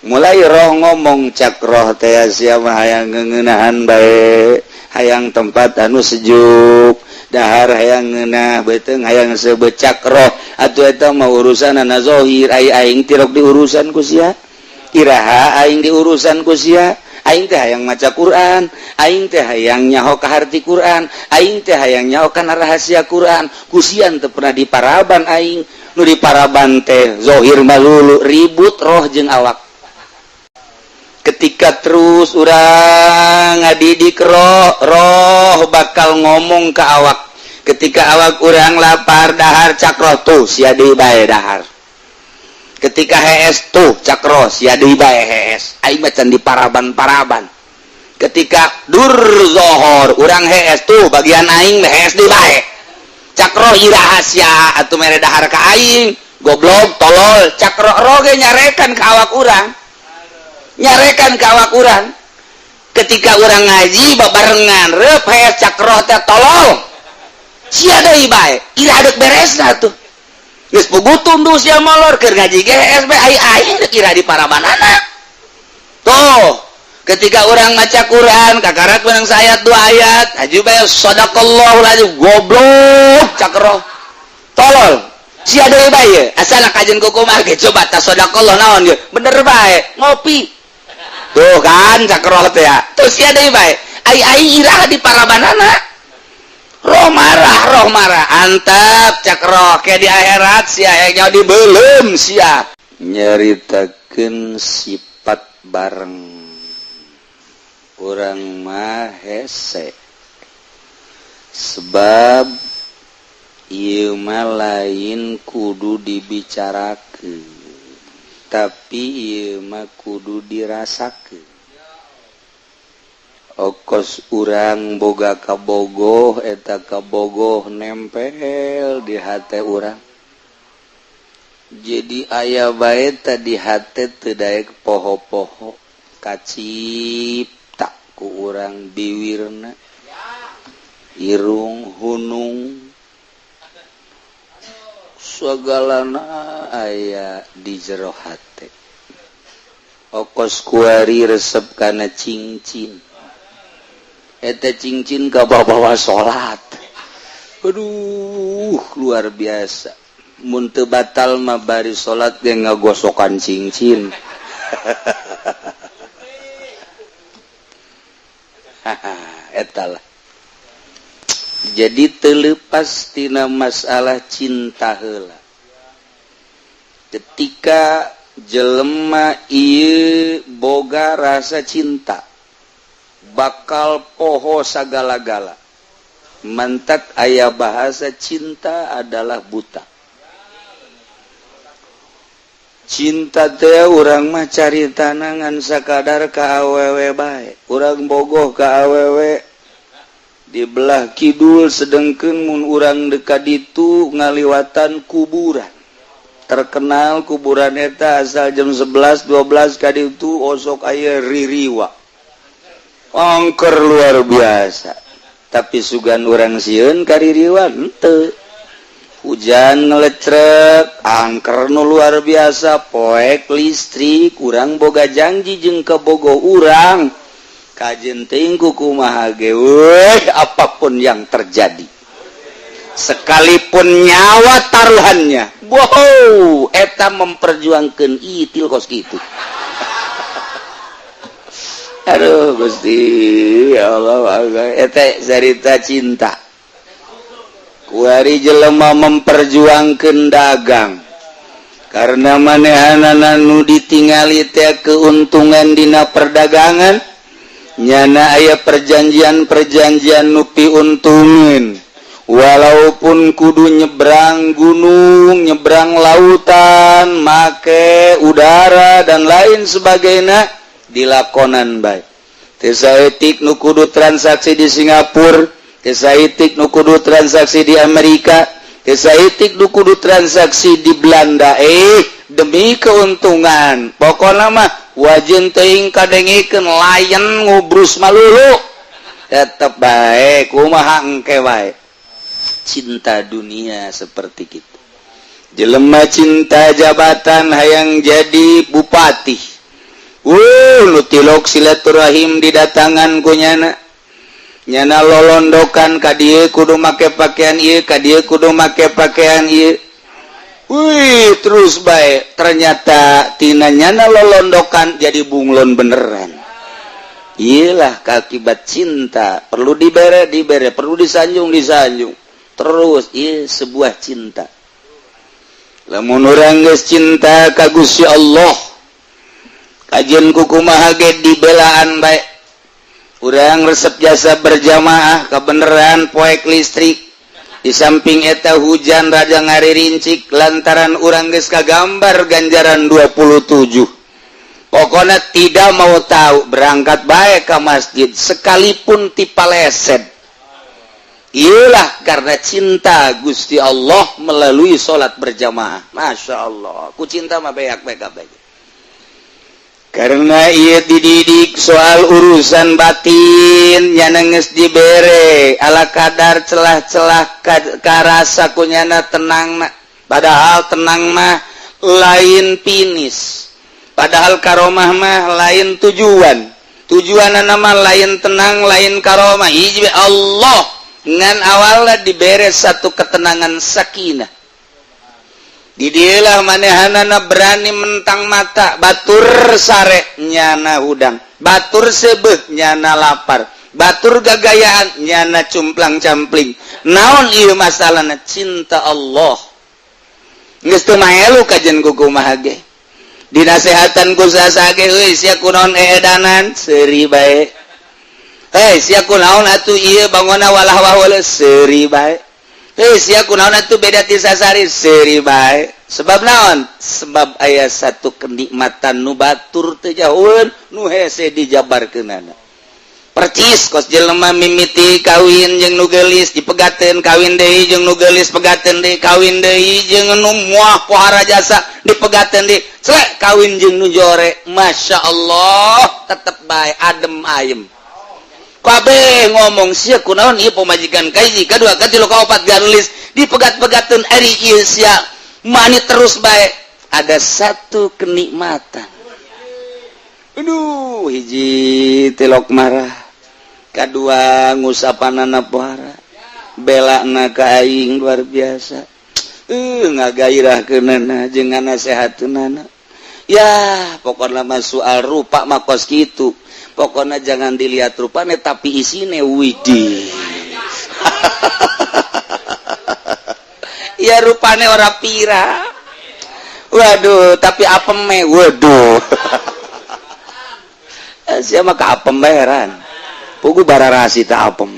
Mulai roh ngomong, cak roh teh sia mah hayang ngeuneunahan bae, hayang tempat anu sejuk, dahar hayang ngeunah, beuteung hayang seubeuh. Cak roh atuh eta mah urusanana zohir, ai aing tirok diurusan ku sia? Iraha aing diurusan ku sia? Aing teh hayang maca Quran, aing teh hayang nyaho ka harti Quran, aing teh hayang nyaho kana rahasia Quran. Ku sia teu pernah diparaban aing. Nu diparaban teh zohir malulu. Ribut roh jeung awak. Ketika terus urang ngadidik roh, roh bakal ngomong ke awak. Ketika awak urang lapar dahar, cak roh, "Tuh, sia deui bae dahar." Ketika hees, "Tuh," cak roh, "sia deui bae hees, aing mah can diparaban-paraban." Ketika dur zohor urang hees, "Tuh, bagian aing hees deui bae." Cak roh, "Iraha sia atuh mere dahar ka aing, goblok, tolol?" Cak roh. Roh ge nyarekan ka awak urang, nyarekan ka awak urang. Ketika urang ngaji babarengan reup hees, cak roh teh, "Tolol, sia deui bae, iraha deuk beresna tuh? Geus puguh tunduh sia molor, keur ngaji ge hees bae, ai aing deuk iraha di parabanana tuh?" Ketika orang maca Quran, kakarak menang sayat dua ayat, aju bae, "Sadaqallahul azim." "Goblok," cak roh, "tolol, sia deui bae, asal kajen kumaha ge? Coba ta, sadaqallah naon ye? Bener bae ngopi tuh kan," cak roh teh ya. "Tuh, sia deui bae, ai aing iraha di parabanana?" Roh marah, roh marah. "Antep," cak roh, "ke di akhirat sia nya dibelum sia." Nyaritakeun sifat bareng urang mah hese, sebab ieu mah lain kudu dibicarakeun, tapi ieu mah kudu dirasakeun. Okos urang boga kabogoh, eta kabogoh nempel di hate urang, jadi aya bae tadi hate teu daek poho-poho, kacipta ku urang biwirna, irung, hunung, sagalana aya di jero hate. Okos kuari resep kana cincin, eta cincin kabawa salat. Aduh, luar biasa. Mun teu batal mah bari salat ge ngagosokan cincin. Eta lah, jadi terlepas tina masalah cinta heula. Ketika jelema ieu boga rasa cinta, bakal poho sagala-gala. Mantak aya bahasa cinta adalah buta. Cinta teh urang mah cari tanangan sakadar ka awewe bae. Urang bogoh ka awewe di belah kidul, sedengkeun mun urang dekat itu ngaliwatan kuburan terkenal. Kuburan eta asal jam 11 12 kali itu osok aya ririwa, angker luar biasa. Tapi sugan urang sieun kaririwa? Henteu. Hujan ngelecrek, angker nu luar biasa. Poek listrik, kurang boga janji jeung kabogoh urang, kajen teuing kumaha ge, weh, apapun yang terjadi, sekalipun nyawa taruhannya. Wow, eta memperjuangkan itil kos gitu. Aduh Gusti, ya Allah, eta cerita cinta. Kuari jelema memperjuangkan dagang karena manehanana nu ditingali teh keuntungan dina perdagangan. Nyana aya perjanjian-perjanjian nu piuntungin, walaupun kudu nyebrang gunung, nyebrang lautan, make udara dan lain sebagainya, dilakonan bae. Saeutik nu kudu transaksi di Singapura, saeutik nu kudu transaksi di Amerika, saeutik nu kudu transaksi di Belanda, demi keuntungan. Pokokna mah wajin teuing kadengikeun layan ngubrus malulu, tetep bae, kumaha engke bae. Cinta dunia seperti gitu. Jelema cinta jabatan, hayang jadi bupati. Nu tilok silaturahim didatangan ku nyana, nyana lolondokan ka dieu kudu make pakaian ieu, ka dieu kudu make pakaian ieu. Wih, terus baik. Ternyata tina nyana lolondokan jadi bunglon beneran. Iyalah akibat cinta, perlu dibere dibere, perlu disanjung disanjung terus. Iya, sebuah cinta. Lamun urang geus cinta ka Gusti Allah, kajian kukumaha ge dibelaan bae. Urang resep jasa berjamaah, kebenaran poek listrik, di samping eta hujan raja ngarincik, lantaran urang geus kagambar ganjaran 27, pokoknya tidak mau tahu, berangkat baik ke masjid sekalipun tipaleset. Iyalah karena cinta Gusti Allah melalui sholat berjamaah. Masya Allah, ku cinta mah beak beak beak. Karena ia dididik soal urusan batin, nyana geus dibere ala kadar celah-celah karasa ku nyana tenang na. Padahal tenang mah lain finish, padahal karomah mah lain tujuan, tujuan nama lain tenang, lain karomah. Hiji Allah ngan awalnya dibere satu ketenangan, sakinah. Didilah manehanana berani mentang mata, batur sare nyana hudang, batur sebeh nyana lapar, batur gagayaan nyana cumplang campling. Naon ieu masalahna? Cinta Allah. Geus teu maelu kajen kukumaha ge, dinasehatan ku saha ge, "Euy, sia kunaon eedanan?" Seuri bae. "Hei, sia kunaon atuh ieu bangona walah wah?" Seuri bae. "Hei, sia kunaon atuh beda ti sasari?" Seuri bae. Sebab naon? Sebab aya satu kenikmatan nu batur teu jauheun, nu hese dijabarkeunana. Percis kos jelema mimiti kawin jeung nu geulis, dipegateun, kawin deui jeung nu geulis, pegateun deui, kawin deui jeung nu muah pohara jasa, dipegateun deui, celek kawin jeung nu jore. Masya Allah, tetep bae adem ayem. Kabeh ngomong, "Sia kunaon ieu pamajikan kahiji, kadua, katilu, kaopat garelis, dipegat-pegateun, ari ieu sia mani terus bae?" Ada satu kenikmatan. Aduh, hiji tilok marah, kadua ngusapanana pohara, belana ka aing luar biasa, ngagairahkeunana jeung nganasehateunana. Ya, pokokna mah soal rupa mah kos kitu. Pokoknya jangan dilihat rupanya, tapi isine. Widih, ya rupane ora pira, waduh, tapi apeme, waduh, siapa ka apem heran pugu bararasi tak apem.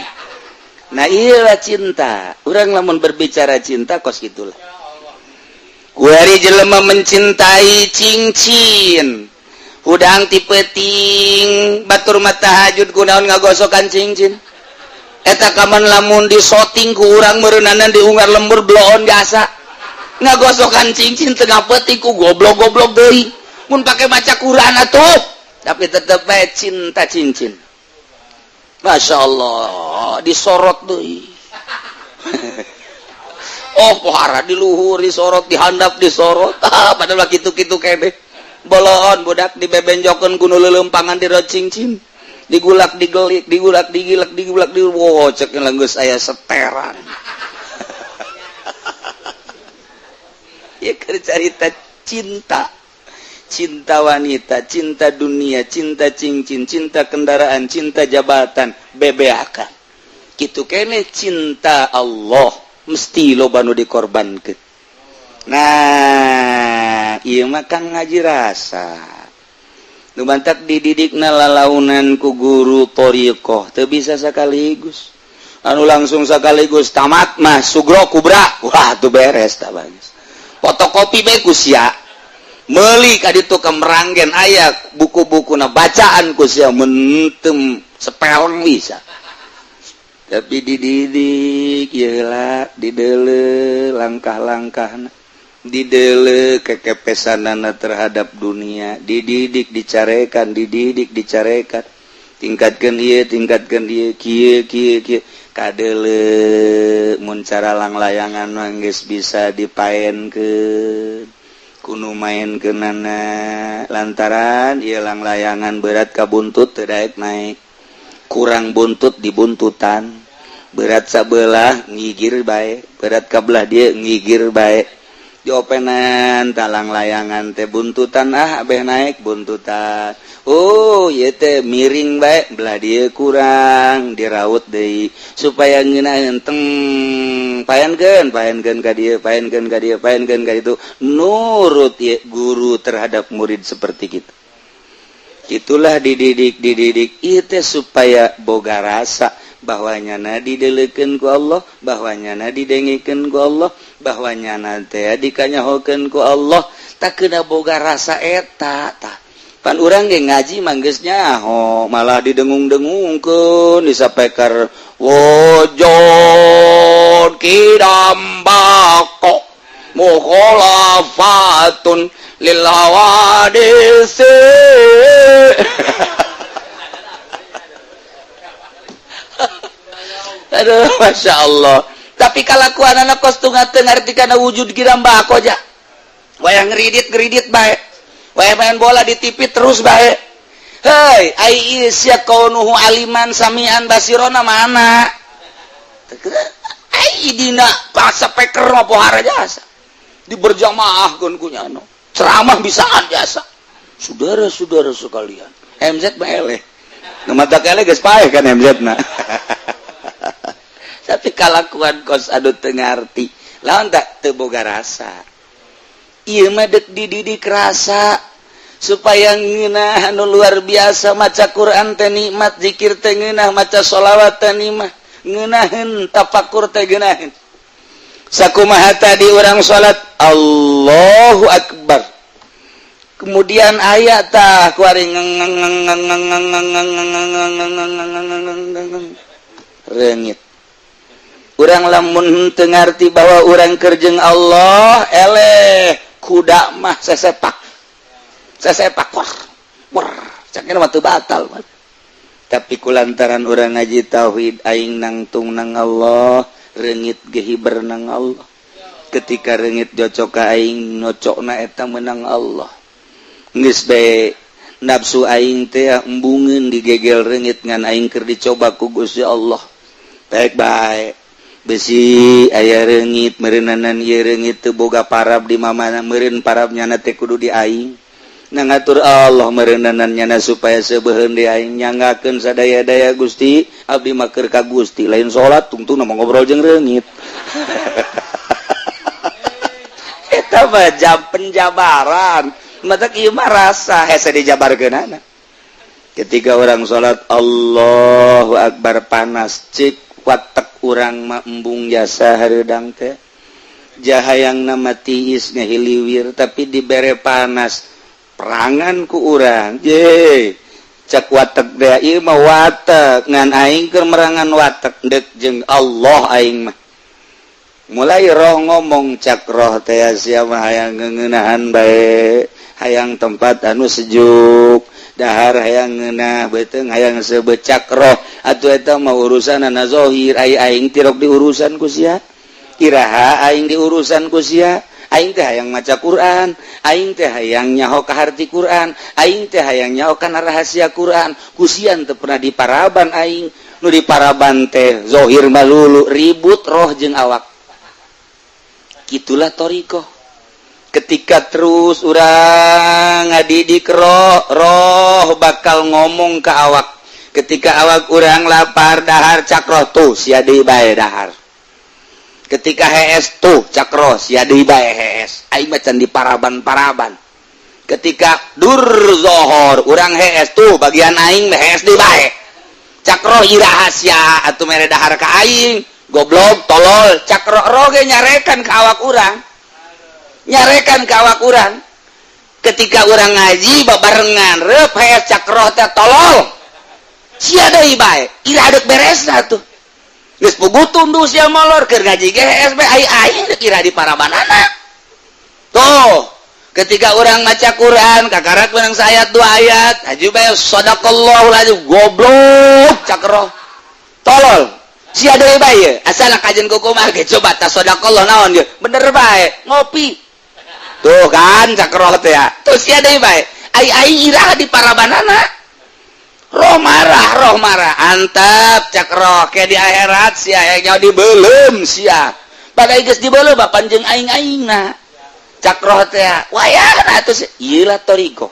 Nah, iyalah cinta. Urang lamun berbicara cinta kos gitulah. Kuari jelema mencintai cincin, hudang ti peuting, batur mah tahajud kunaon ngagosokan cincin eta? Kaman lamun disoting ku urang meureunanan diunggar lembur bloon gasa. Ngagosokan cincin tengah peuting ku goblok-goblok deui mun pake maca Quran atuh, tapi tetep bae cinta cincin. Masya Allah, disorot deui. Oh, pohara di luhur disorot, dihandap disorot. Ah, padahal kitu-kitu kene boloon budak dibebenjokeun ku nu leuleumpangan di cincin, digulak digelik, digulak digilek, digulak di, wow, cek geus aya seteran. Ya, keur carita cinta, cinta wanita, cinta dunia, cinta cincin, cinta kendaraan, cinta jabatan, bebeakan. Kitu kene cinta Allah mesti loba nu dikorbankeun. Nah, ieu mah kang ngaji rasa. Nu bantak dididikna lalaunan ku guru thoriqoh teu bisa sekaligus. Anu langsung sekaligus tamat mah sugro kubra, wah, tuh beres tak bagus. Fotokopi bae ku sia. Meuli ka ditu ka Meranggen aya buku-bukuna, bacaan ku sia mentem sepeleng bisa. Tapi dididik ieu lah, didele langkah-langkahna, didele kekepesanana terhadap dunia, dididik, dicarekan, dididik, dicarekan, tingkatkan ieu, tingkatkan ieu, kieu kieu kieu, kadele mun cara langlayangan mah geus bisa dipaenkeun. Kuno main kenana lantaran ilang layangan berat ka buntut teu daek naik, kurang buntut di buntutan, berat sabelah ngigir bae, berat ka belah dia ngigir bae, diopenan talang layangan teh buntutan, ah, abeh naik buntutan. Oh, ieu teh miring bae, belah dia kurang, diraut deui supaya ngeunaheun teng. Paenkeun, paenkeun ka dieu, paenkeun ka dieu, paenkeun ka ditu. Nurut ieu guru terhadap murid seperti gitu. Itulah dididik, dididik ieu teh supaya boga rasa bahwa nyana didelekeun ku Allah, bahwa nyana didengekeun ku Allah, bahwa nyana teh dikanyahokeun ku Allah. Tak kena boga rasa eta tah. Pan urang ge ngaji mah geus nyaho, malah didengung-dengungkeun di sapeker wujud qidam baqa mukhalafatun lil hawadisi. Aduh, masya Allah. Tapi kalakuan anak kos teu ngarti kana wujud qidam baqa ja. Wayah ngeridit, ngeridit bae, wayah main bola di TV terus bae. Hei, ai sia kaunuhu aliman samian basirona mana? Ai dina speaker mah pohara jasa di berjamaah kun kunyano ceramah bisaan jasa. Saudara-saudara sekalian, MZ mah eleh nu mata eleh geus paeh kan MZ na. Tapi kalakuan kos anu teu ngarti lawan tak teu boga rasa. Ieu mah deuk dididik rasa supaya ngeunah anu luar biasa. Maca Quran teh nikmat, zikir teh ngeunah, maca sholawat teh nikmat, ngeunaheun tafakur teh geunaheun. Sakumaha tadi urang salat, Allahu Akbar, kemudian aya tah kuari reungit. Urang lamun teu ngarti bahwa urang keur jeung Allah, eleh kuda mah sesepak sesepak, wah wah, caknya mah teu batal. Tapi kulantaran urang ngaji tauhid, aing nangtung nang Allah, reungit ge hiber nang Allah. Ketika reungit jocok ka aing, nocokna eta menang Allah. Geus bae nafsu aing teh embungeun digegel reungit, ngan aing keur dicoba ku Gusti Allah. Baik baik besi aya reungit meureunanan ieu reungit teu boga parab di mamana, meureun parab nyana teh kudu di aing. Na ngatur Allah meureunanan nyana supaya seubeuheun di aing. Nyanggakeun sadaya-daya, Gusti, abdi mah keur ka Gusti, lain salat tungtungna mah ngobrol jeung reungit. Eta mah jam penjabaran matak ieu mah rasa hese dijabarkeunana. Ketika orang salat Allahu Akbar, panas, cik watek urang mah embung jasa hareudang teh jahayang nama tiis ngahiliwir, tapi dibere panas perangan ku urang ye. Cek watek deh, ieu mah watek ngan aing keur merangan watek deuk jeung Allah. Aing mah mulai roh ngomong, cak roh teh sia mah hayang ngeunahan bae, hayang tempat anu sejuk, dahar hayang ngeunah beuteung hayang sebecak roh. Atuh eta mah urusanana zahir, ai aing tirok diurusan ku sia? Iraha aing diurusan ku sia? Aing teh hayang maca Quran, aing teh hayang nyaho ka harti Quran, aing teh hayang nyaho kana rahasia Quran. Ku sia teu pernah diparaban aing. Nu diparaban teh zahir malulu, ribut roh jeung awak. Gitulah thoriqoh. Ketika terus urang ngadidik roh, roh bakal ngomong ke awak. Ketika awak urang lapar dahar, cak roh, tuh sia deui bae dahar. Ketika hees, tuh cak roh, sia deui bae hees, aing mah can diparaban-paraban. Ketika dur zohor urang hees, tuh bagian aing hees deui bae, cak roh. Iraha sia atuh mere dahar ka aing, goblok, tolol, cak roh. Roh ge nyarekan ka awak urang, nyarekan ka awak urang. Ketika urang ngaji babarengan reup hees, cak roh teh, tolol sia deui bae, iraha deuk beresna tuh? Geus puguh tunduh sia molor, keur ngaji ge hees bae, ai aing deuk iraha diparabanana tuh? Ketika orang maca Quran kakarak menang sayat dua ayat aju bae, sadaqallahu azim, goblok, cak roh, tolol sia deui bae, asal kajian kukumaha ge coba ta, sadaqallah naon ge bener bae, ngopi. Tuh kan, cak roh teh ya. Tuh sia deui bae. Ai aing iraha di parabanana? Roh marah, roh marah. "Antep," cak roh, "ke di akhirat sia yang dibelum sia." Badai geus dibelum bapan jeung aing-aingna. Cak roh teh wayahna atuh ieu lah thoriqoh.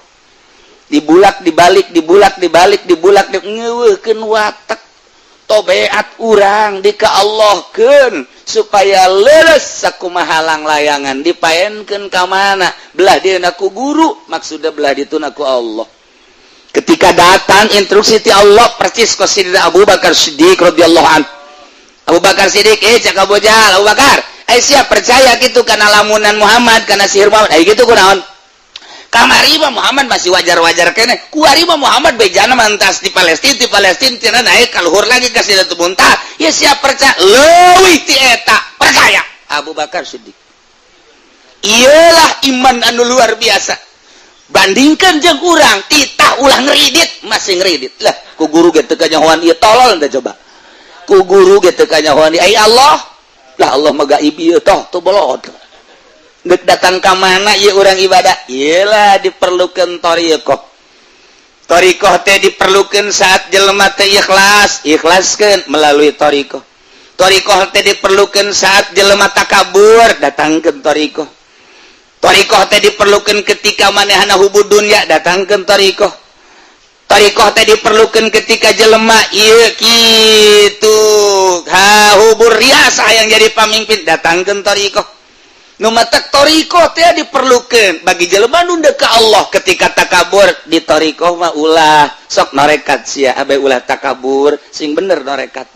Dibulak dibalik, dibulak dibalik, dibulak di ngeuweuhkeun watek tobeat urang di ka Allahkeun supaya leres sakumaha layangan dipaenkeun ka mana belah dieuna ku guru, maksudna belah dituna ku Allah. Ketika datang instruksi ti Allah persis kos Sidina Abu Bakar Siddiq radhiyallahu an. Abu Bakar Siddiq, cak Abu Jahal, "Abu Bakar, siap percaya gitu karena lamunan Muhammad, karena sihir Muhammad?" Gitu kunaon? Kamari mah Muhammad masih wajar-wajar kene. Kuari mah Muhammad bejana mantas di Palestina, di Palestina tina naik kaluhur lagi ka Sidratul Muntaha. Ya siap percaya leuwih ti eta percaya Abu Bakar Siddiq. Iyalah iman anu luar biasa. Bandingkan jeung urang titah ulah ngeridit masih ngeridit lah. Ku guru ge teu kanyahoan ieu, tolol teh. Coba ku guru ge teu kanyahoan. Ai Allah lah, Allah mah gaib ieu toh tuh bolot. Dek datang ka mana ieu urang ibadah? Iyalah diperlukan thoriqoh. Thoriqoh teh diperlukan saat jelema teh ikhlas, ikhlaskeun melalui thoriqoh. Thoriqoh teh diperlukan saat jelema takabur, datangkeun thoriqoh. Thoriqoh teh diperlukan ketika manehna hubud dunya, datangkeun thoriqoh. Thoriqoh teh diperlukan ketika jelema ieu kitu ha hubur riasa yang jadi pamimpin, datangkeun thoriqoh. Nu matak thoriqoh teh diperlukan bagi jelema nu ka Allah. Ketika takabur di thoriqoh mah ulah, sok norekat sia abe ulah takabur, sing bener norekat.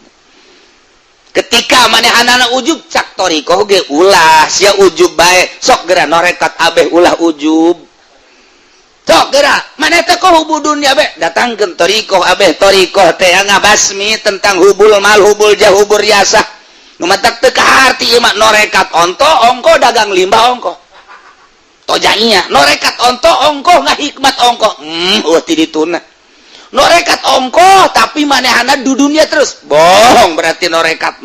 Ketika manehanana ujub, cak thoriqoh ge ulah sia ujub bae, sok geura norekat abeh ulah ujub. Sok geura maneh teh kok hubul dunya be, datangkeun thoriqoh abeh. Thoriqoh teh ngabasmi tentang hubul mal, hubul jah, hubur riasah. Nu matak teu kaharti ieu mah. Norekat onto ongko, dagang limbah ongko, tojanya norekat onto ongko, ngahikmat ongko, eueuh ti dituna norekat ongko, tapi manehana du dunia terus bohong berarti norekat.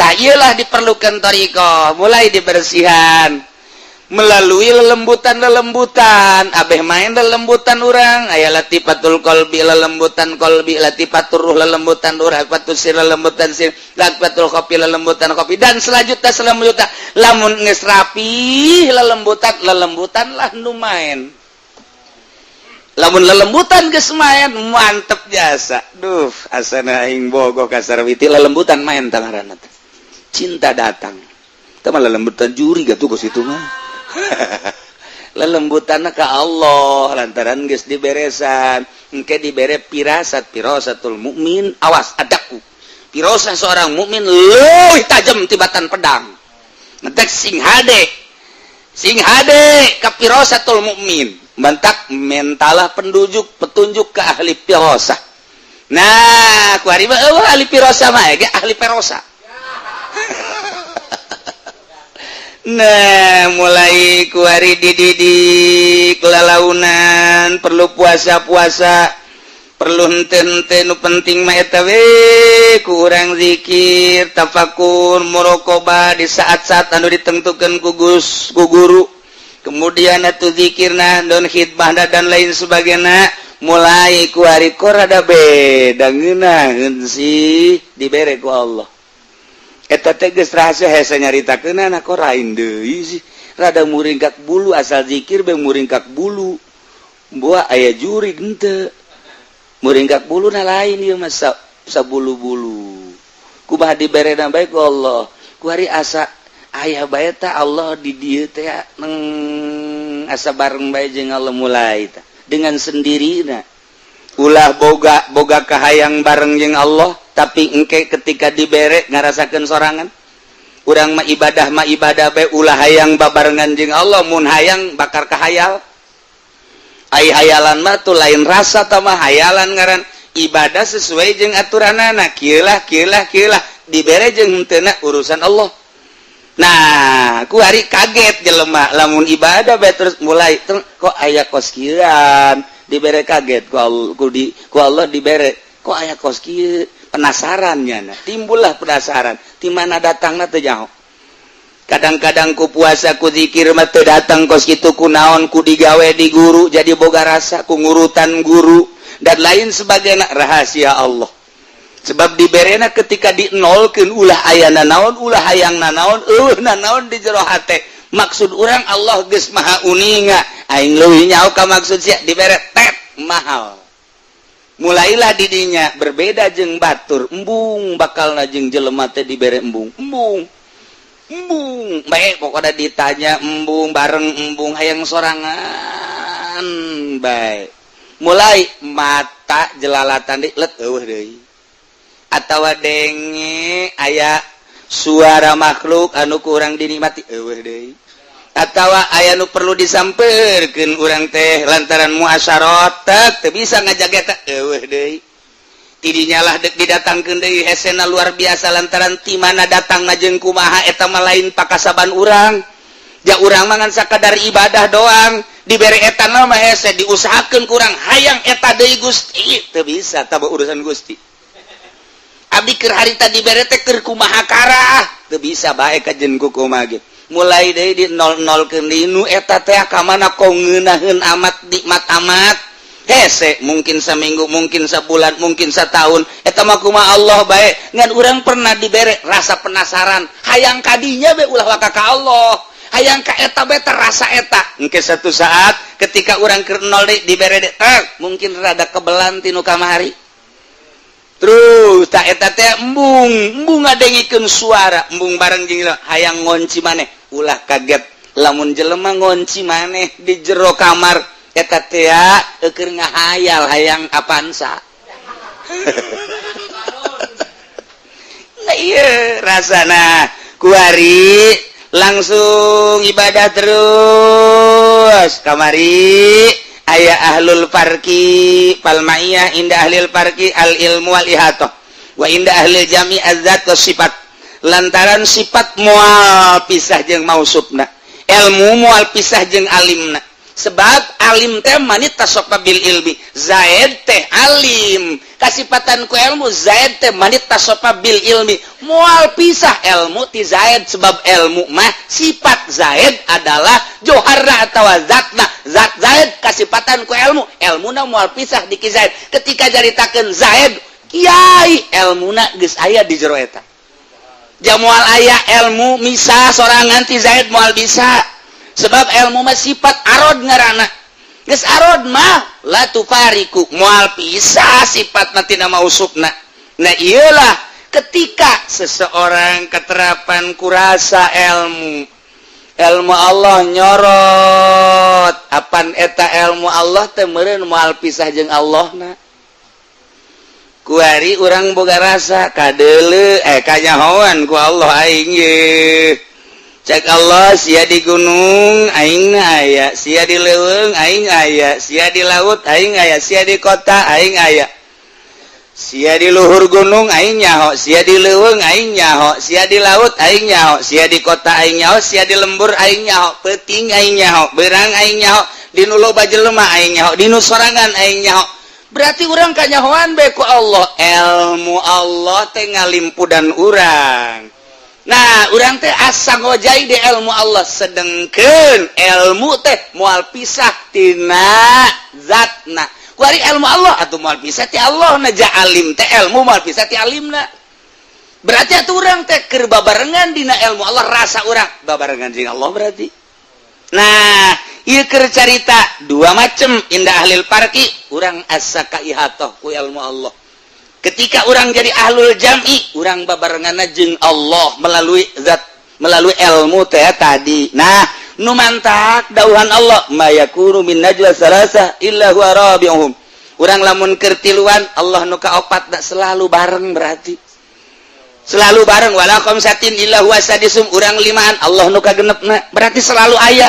Tak iyalah diperlukan thoriqoh, mulai dibersihan melalui lelembutan-lelembutan abeh main lelembutan urang. Aya latifatul qalbi, lelembutan qalbi, latifatur ruh, lelembutan ruh, latifatul sir, lelembutan sir, latifatul kopi, lelembutan kopi, dan selanjutnya selanjutnya. Lamun geus rapi lelembutan, lelembutan lah nu main. Lamun lelembutan geus main, mantep jasa. Duh, asana aing bogoh ka Sarwiti, lelembutan main tangaranna teh cinta datang. Teu mah lelembutan juri gatuh ke situ mah. Lelembutan ke Allah lantaran geus diberesan, engke dibere pirasat. Pirasatul mukmin awas adaku. Pirasat seorang mukmin leuwih tajam tibatan pedang. Ngetek sing hade, sing hade ka pirasatul mukmin. Bentak mentalah pendujuk petunjuk ke ahli pirasah. Nah, ku ari mah eueuh ahli pirasah mah ge ahli perosa. Nah, mulai kuari dididik lalaunan, perlu puasa-puasa, perlu hente-hente. Nu penting mah eta we ku urang zikir, tafakur, muraqabah di saat-saat anu ditentukan ku Gus, ku guru. Kemudian atuh zikirna don khidmah dan lain sebagainya. Mulai kuari kok rada beda, ngeunaheun sih dibere ku Allah. Eta teh geus rahasia hese nyaritakeun kok rain deui sih, rada muringkak bulu. Asal zikir be muringkak bulu, buah aya jurig henteu muringkak bulu. Na lain ieu mah sabulu-bulu. Kumaha diberena bae ku Allah. Ku hari asa aya bae ta Allah di dieu teh, neng asa bareng bae jeung Allah. Mulai ta dengan sendirina ulah boga boga kahayang bareng jeung Allah, tapi engke ketika dibere ngarasakeun sorangan. Urang mah ibadah mah ibadah bae, ulah hayang babarengan jeung Allah. Mun hayang bakar kahayal. Ai hayalan mah tuh lain rasa tah mah, hayalan ngaran. Ibadah sesuai jeung aturanana, kieu lah, kieu lah, kieu lah, dibere jeung henteu urusan Allah. Nah, ku hari kaget jelema lamun ibadah bae terus mulai kok aya kos kieuan. Dibere kaget ku Allah, ku Allah dibere kok aya kos kieu, penasarannya. Nah, timbullah penasaran di mana datangna teu nyaho. Kadang-kadang ku puasa, ku zikir mah teu datang kos kitu. Ku naon? Ku digawe di guru, jadi boga rasa ku ngurutan guru dan lain sebagainya. Rahasia Allah, sebab diberena ketika di nolkeun, ulah aya naon, ulah hayang nanaon, euweuh nanaon di jero hate. Maksud urang, Allah geus maha uninga, aing leuwih nyaho ka maksud sia. Dibere tet mahal, mulailah didinya berbeda jeung batur. Embung bakal jeung jelema teh dibere embung, embung, embung baik. Pokoknya ditanya embung, bareng embung, hayang sorangan baik. Mulai mata jelalatan di let, euweuh deui. Atawa denge aya suara makhluk anu kurang dinikmati, euweuh deui. Atawa aya nu perlu disamperkeun urang teh lantaran muasyarot, teu bisa ngajaga eta, euweuh deui. Tidinya lah dek didatangkeun deui, hesena luar biasa, lantaran ti mana datang jeung kumaha eta mah lain pakasaban urang. Ja urang mah ngan sakadar ibadah doang. Dibere eta mah hese, diusahakeun kurang hayang eta deui. Gusti, teu bisa tah, urusan Gusti. Abdi keur harita dibere teh keur kumaha karah, teu bisa bae kajen ku kumaha ge. Mulai deui di 00 keun nu eta teh ka mana kok ngeunaheun amat, nikmat amat, hese. Mungkin seminggu, mungkin sebulan, mungkin setahun, eta mah kumaha Allah bae. Ngan urang pernah dibere rasa penasaran, hayang kadinya be, ulah waka ka Allah, hayang ka eta be, terasa eta. Engke satu saat ketika urang keur nol deui dibere deui, mungkin rada kebelan tinu kamari. Terus tak eta teh embung, embung ngadengikeun suara, embung bareng jeung hayang ngonci maneh. Ulah kaget lamun jelema ngonci maneh di jero kamar, eta teh keur ngahayal hayang Avanza. Nah, iya rasana kuari langsung ibadah terus. Kamari aya ahlul farqi, fal ma'iyah inda ahlil farqi al ilmu wal ihatoh, wa inda ahlil jami azzat wa sifat, lantaran sifat moal pisah jeung mausufna, ilmu moal pisah jeung alimna, sebab alim teh manittasofa bil ilmi. Zaid teh alim kasipatan ku ilmu. Zaid teh manittasofa bil ilmi, moal pisah ilmu ti Zaid, sebab ilmu mah sifat. Zaid adalah joharna atau zatna, zat Zaid kasipatan ku ilmu. Ilmuna moal pisah di ki Zaid. Ketika caritakeun Zaid kiai, ilmuna geus aya di jero eta. Ja moal aya ilmu misah sorangan ti Zaid, moal bisa, sebab ilmu mah sifat, arod ngaranna. Geus arod mah la tufariku, moal pisah sifat tina mausufna. Nah, iyalah ketika seseorang keterapan kurasa ilmu, ilmu Allah nyorot, apan eta ilmu Allah teh meureun moal pisah jeung Allah na. Kuari urang boga rasa kadeuleu, kanyahoan ku Allah aing ye. Cek Allah, sia di gunung aing aya, sia di leuweung aing aya, sia di laut aing aya, sia di kota aing aya, sia di luhur gunung aing nyaho, sia di leuweung aing nyaho, sia di laut aing nyaho, sia di kota aing nyaho, sia di lembur aing nyaho, peuting aing nyaho, beurang aing nyaho, di nu loba jelema aing nyaho, di nu sorangan aing nyaho. Berarti urang kanyahoan be ku Allah. Ilmu Allah teh ngalimpudan urang. Nah, urang teh asa ngojai di ilmu Allah, sedengkeun ilmu teh moal pisah tina zatna. Kuari ilmu Allah atau moal pisah ti Allah na. Ja alim teh ilmu moal pisah ti alimna. Berarti atuh urang teh keur babarengan dina ilmu Allah, rasa urang babarengan jeung Allah berarti. Nah, ieu keur carita dua macem. Inda ahlil farqi, urang asa kaihatoh ku ilmu Allah. Ketika urang jadi ahlul jam'i, urang babarengan jeung Allah melalui zat, melalui ilmu teh tadi. Nah, nu mantak dauhan Allah, ma yakunu min najwa salasa illa huwa rabi'uhum. Urang lamun keur tiluan, Allah nu kaopat. Da selalu bareng, berarti selalu bareng. Wala khamsatin illa huwa sadisum. Urang limaan, Allah nu kagenepna, berarti selalu aya.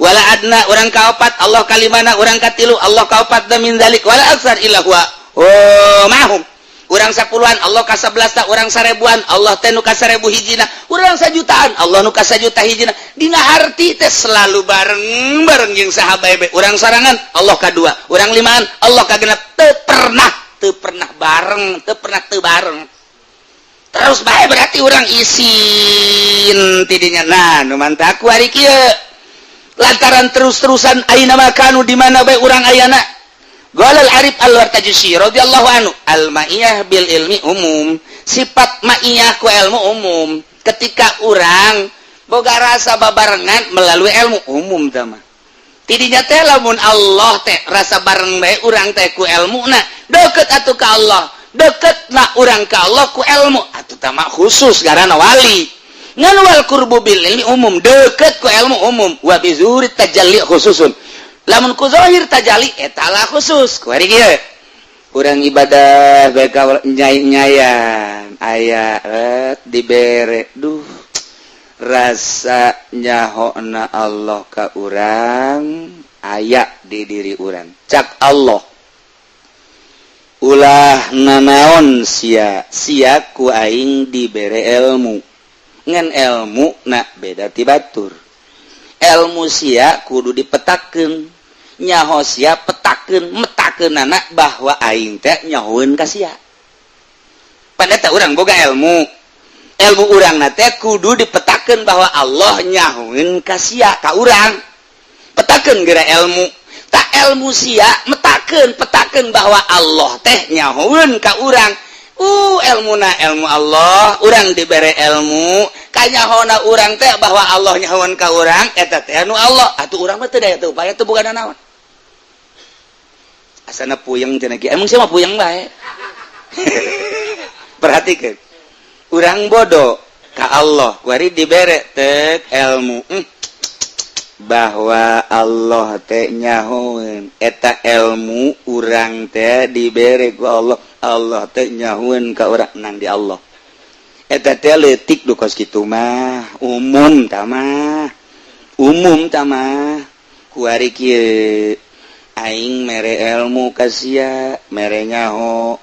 Wala adna, urang kaopat, Allah kalimana, urang katilu, Allah kaopat. Da min dzalik wala aktsar illa huwa oh mahum. Urang 10-an, Allah ka 11. Tak urang 1000-an, Allah teh nu ka 1000 hijina. Urang 1 jutaan, Allah nu ka 1 juta hijina. Dina arti teh selalu bareng bareng jeung sahabat be. Urang sorangan, Allah kadua, urang limaan, Allah kagenep. Teu pernah, teu pernah bareng, teu pernah teu bareng. Terus bae berarti urang isin tidinya. Nah, nu mantak ku ari kieu lantaran terus-terusan aina makanu, di mana bae urang ayana. Qala al-Arif al-Wartajusi radhiyallahu anhu, al ma'iyah bil ilmi umum, sifat ma'iyah ku ilmu umum. Ketika urang boga rasa babarengan melalui ilmu, umum tama. Tidinya teh lamun Allah teh rasa bareng bae urang teh ku ilmu, na deket atuh ka Allah, deket na urang ka Allah ku ilmu atuh tama khusus karena wali. Ngan wal qurbu bil ilmi umum, deket ku ilmu umum. Wa bi zuhuri tajalli khususun, lamun ku zahir tajalli eta lah khusus. Ku ari kieu urang ibadah bae ka nyai-nyayan aya dibere, duh, rasa nyahona Allah ka urang aya di diri urang. Cak Allah, ulah nanaon sia, sia ku aing dibere ilmu, ngan ilmu na beda ti batur. Ilmu sia kudu dipetakeun, nyaho sia petakeun, metakeun anak bahwa aing teh nyahoeun ka sia. Pada teh urang boga ilmu, ilmu urang na teh kudu dipetakeun bahwa Allah nyahoeun ka sia, ka urang. Petakeun geura ilmu tak, ilmu sia metakeun, petakeun bahwa Allah teh nyahoeun ka urang. Ilmu na ilmu Allah, urang dibere ilmu, kanyahona urang teh bahwa Allah nyahoeun ka urang, eta teh anu Allah. Atuh urang mah teu daya teu upaya, teu boga naon, asana puyeng cenah. Emang sia mah puyeng bae. Perhatikan, urang bodoh ka Allah, kuari dibere tek ilmu, bahwa Allah teh nyahoeun. Eta ilmu urang teh dibere ku Allah, Allah teh nyahoeun ka urang nang di Allah. Eta teh leutik du kos kitu mah, umum tah mah, umum tah mah. Kuari kieu aing mere ilmu ka sia, mere nyaho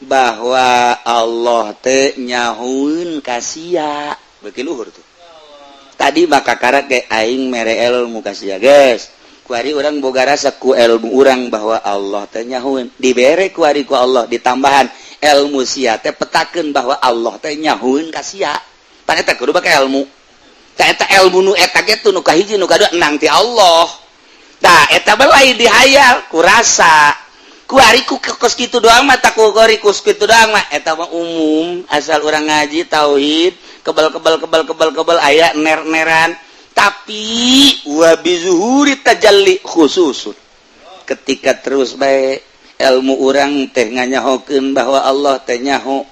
bahwa Allah teh nyahoeun ka sia, beuki luhur tuh. Tadi maka karak ge aing mere ilmu ka sia, guys. Kuari urang boga rasa ku ilmu urang bahwa Allah teh nyahoeun, dibere kuari ku Allah ditambahan ilmu sia teh petakeun bahwa Allah teh nyahoeun ka sia. Pan eta kudu bake ilmu. Tah, eta ilmu nu eta ge tuh nu kahiji, nu kadua nang ti Allah. Tah, eta bae dihayal ku rasa. Kuari ku kos kitu doang mah, tak ku kos kitu doang mah, eta mah umum. Asal urang ngaji tauhid, kebal kebal kebal kebal kebal, aya ner-neran. Tapi wa bizuhuri tajalli khususun, ketika terus bae ilmu urang teh nganyahokeun bahwa Allah teh nyaho,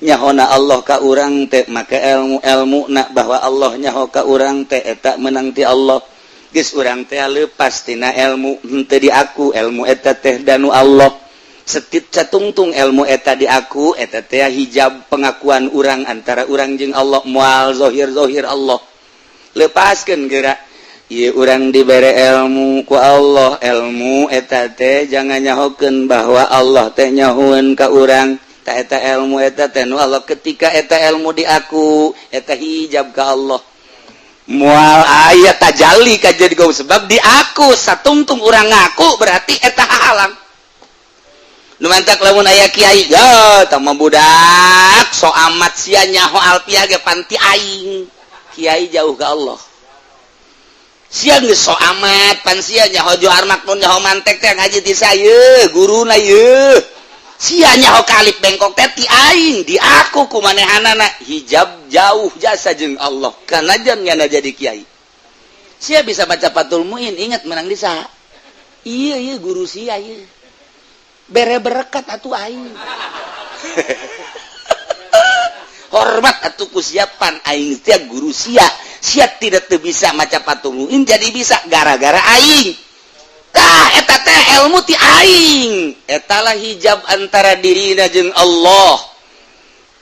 nyahona Allah ka urang teh, maka ilmu ilmu nak bahwa Allah nyaho ka urang teh eta menang ti Allah. Geus urang teh lepas tina ilmu, henteu di aku ilmu eta teh, danu Allah. Setit catungtung ilmu eta di aku, eta teh hijab pengakuan urang antara urang jeung Allah, moal zohir zohir Allah. Lepaskan gerak. Ieu urang dibere ilmu ku Allah, ilmu eta teh jangan nyahokeun bahwa Allah teh nyahoeun ka urang. Ta eta ilmu eta teh nu Allah. Ketika eta ilmu di aku, eta hijab ka Allah, moal aya tajalli ka jadi gau, sebab di aku. Satungtung urang ngaku berarti eta halang. Nu mantak lamun aya kiai ya tah mah budak so amat sia, nyaho alfiah ge pan ti aing. Kiai jauh ke Allah. Sia geus so amat, pan sia nyaho Johar Maknun, nyaho mantek teh ngaji ti saya, guruna ye. Sia nyaho kalip bengkok teh ti aing, di aku ku manehanana hijab jauh jasa jeung Allah kana jam nyana jadi kiai. Sia bisa baca Fathul Muin, ingat menang di saha? Iya iya, guru sia. Iya, bere berkat atuh aing, hormat atuh ku siapan aing sia guru sia. Sia tidak teu bisa maca Fathul Muin jadi bisa gara-gara aing. Tah, eta teh ilmu ti aing, etalah hijab antara dirina jeung Allah.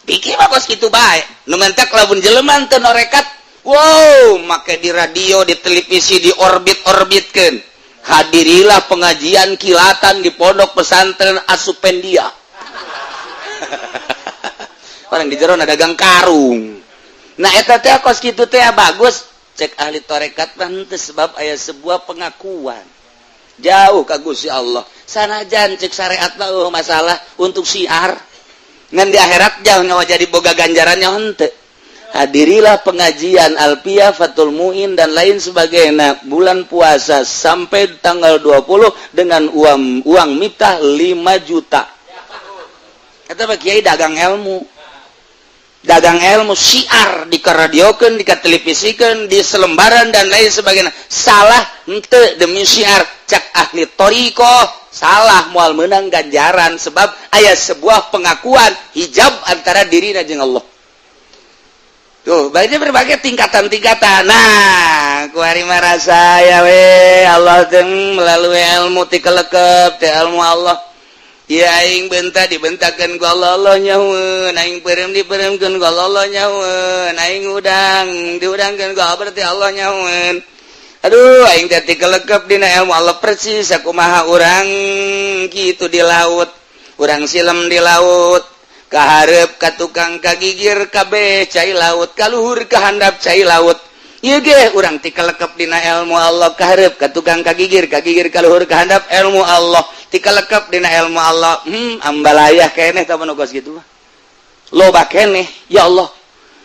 Pikir mah kos kitu bae. Nu mentak lamun jelema teu norekat, wow, make di radio, di televisi, di orbit-orbitkeun, hadirilah pengajian kilatan di pondok pesantren Asupendia. Orang di jero dagang karung. Nah, eta teh kos kitu teh bagus cek ahli tarekat mah henteu, sebab aya sebuah pengakuan jauh ka Gusti Allah. Sanajan cek syariat mah masalah untuk siar. Ngan di akhirat jauh nyawa jadi boga ganjarannya henteu. Hadirilah pengajian Alfiah, Fathul Muin, dan lain sebagainya bulan puasa sampai tanggal 20 dengan uang uang Miftah 5 juta. Kata Pak Kiai, dagang ilmu, dagang ilmu, syiar dikaradiokeun, dikatelevisikan, di selembaran, dan lain sebagainya. Salah henteu demi syiar? Cak ahli thoriqoh, salah, moal menang ganjaran, sebab aya sebuah pengakuan hijab antara diri dan jeung Allah. Tuh, baiknya berbagai tingkatan-tingkatan. Nah, kuari rasa ya we Allah teh melalui ilmu tikelekep teh ilmu Allah. Ya, aing bentak dibentakeun ku Allah, Allah nyahoeun, aing peureum dipeureumkeun ku Allah, Allah nyahoeun, aing udang diudangkeun ku Allah, berarti Allah nyahoeun. Aduh, aing teh tikelekep dina ilmu Allah, persis sakumaha urang kitu di laut. Urang silem di laut, kaharep ka tukang kagigir kabeh cai laut, kaluhur kahandap cai laut. Ieu ge urang tikelekep dina ilmu Allah, kaharep ka tukang kagigir, kagigir kaluhur kahandap ilmu Allah, tikelekep dina ilmu Allah. Ambalayah keneh tah nu kos kitu mah, loba keneh. Ya Allah,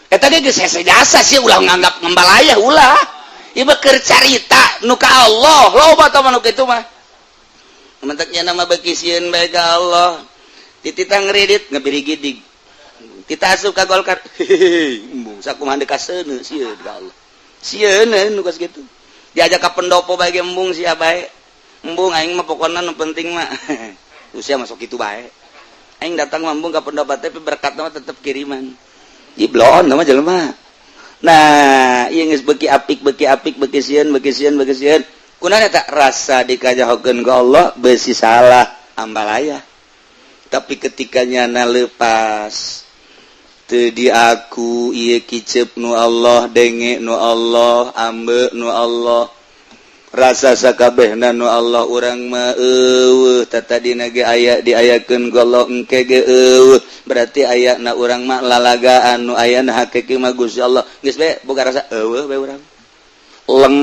eta ge geus hese jasa sih. Ulah nganggap ngambalayah, ulah. Ieu mah keur carita nu ka Allah. Loba tah nu kitu mah. Mentaknya nama beki sieun bae ka Allah, dititah ngredit ngebirigidig, kita asup ka Golkar, hehehe, embung sakumaha deuk kaseuneu, sieun ka Allah, sieun nu kos kitu. Diajak ka pendopo bae ge embung sia bae, embung aing mah. Pokona nu penting mah usia masuk kitu bae. Aing datang mah embung ka pendopo, tapi berkat mah tetep kiriman diblon nama jelema. Nah, ieu geus beuki apik, beuki apik, beuki sieun, beuki sieun, beuki sieun. Kunaon eta rasa dikajahokeun ku Allah? Beusi salah ambalaya. Tapi ketika nyana lepas teu diaku ieu kicep nu Allah, denge nu Allah, ambe nu Allah, rasa sakabehna nu Allah, urang mah eueuh. Tatadina ge aya, diayakeun ku Allah, engke ge eueuh. Berarti ayana urang mah lalagaan, nu ayana hakiki mah Gusti Allah. Geus bae boga rasa eueuh bae urang leng.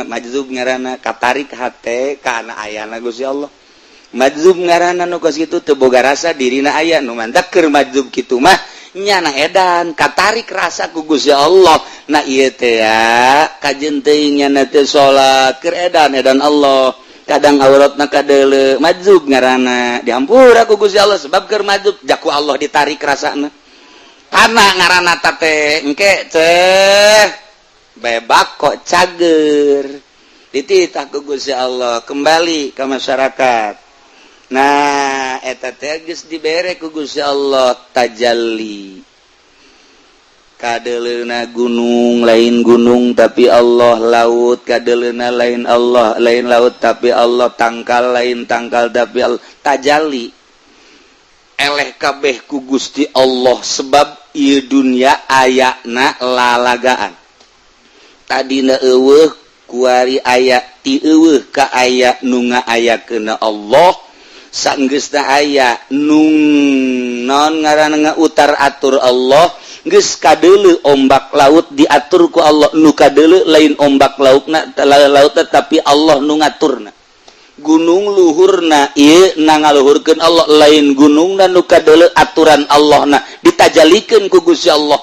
Majzub ngaranna, katarik hate kana ayana Gusti Allah. Majzub ngaranna nu kos kitu, teu boga rasa dirina aya. Nu mantak keur majzub kitu mah nyana edan, katarik rasa ku Gusti Allah. Nah, ieu teh ya kajen teuing nyana teh salat keur edan edan Allah, kadang auratna kadeuleu. Majzub ngaranna, dihampura ku Gusti Allah sebab keur majzub, jaku Allah ditarik rasana. Karena ngaranna teh engke teh bebak kok cager, dititah ku Gusti Allah kembali ke masyarakat. Nah, eta teh geus dibere ku Gusti Allah tajalli, kadeleuna gunung lain gunung tapi Allah, laut kadeleuna lain Allah, lain laut tapi Allah, tangkal lain tangkal tapi Allah. Tajalli eleh kabeh ku Gusti Allah, sebab ieu dunya ayana lalagaan. Tadina eueuh, kuari aya, ti eueuh ka aya, nu ngaayakeun Allah. Sanggeusna aya, nung non ngaranna utar atur Allah. Geus kadeuleu ombak laut diatur ku Allah, nu kadeuleu lain ombak lautna laut tapi Allah nu ngaturna. Gunung luhurna ieu na ngaluhurkeun Allah, lain gunungna nu kadeuleu, aturan Allah na ditajalikeun ku Gusti Allah.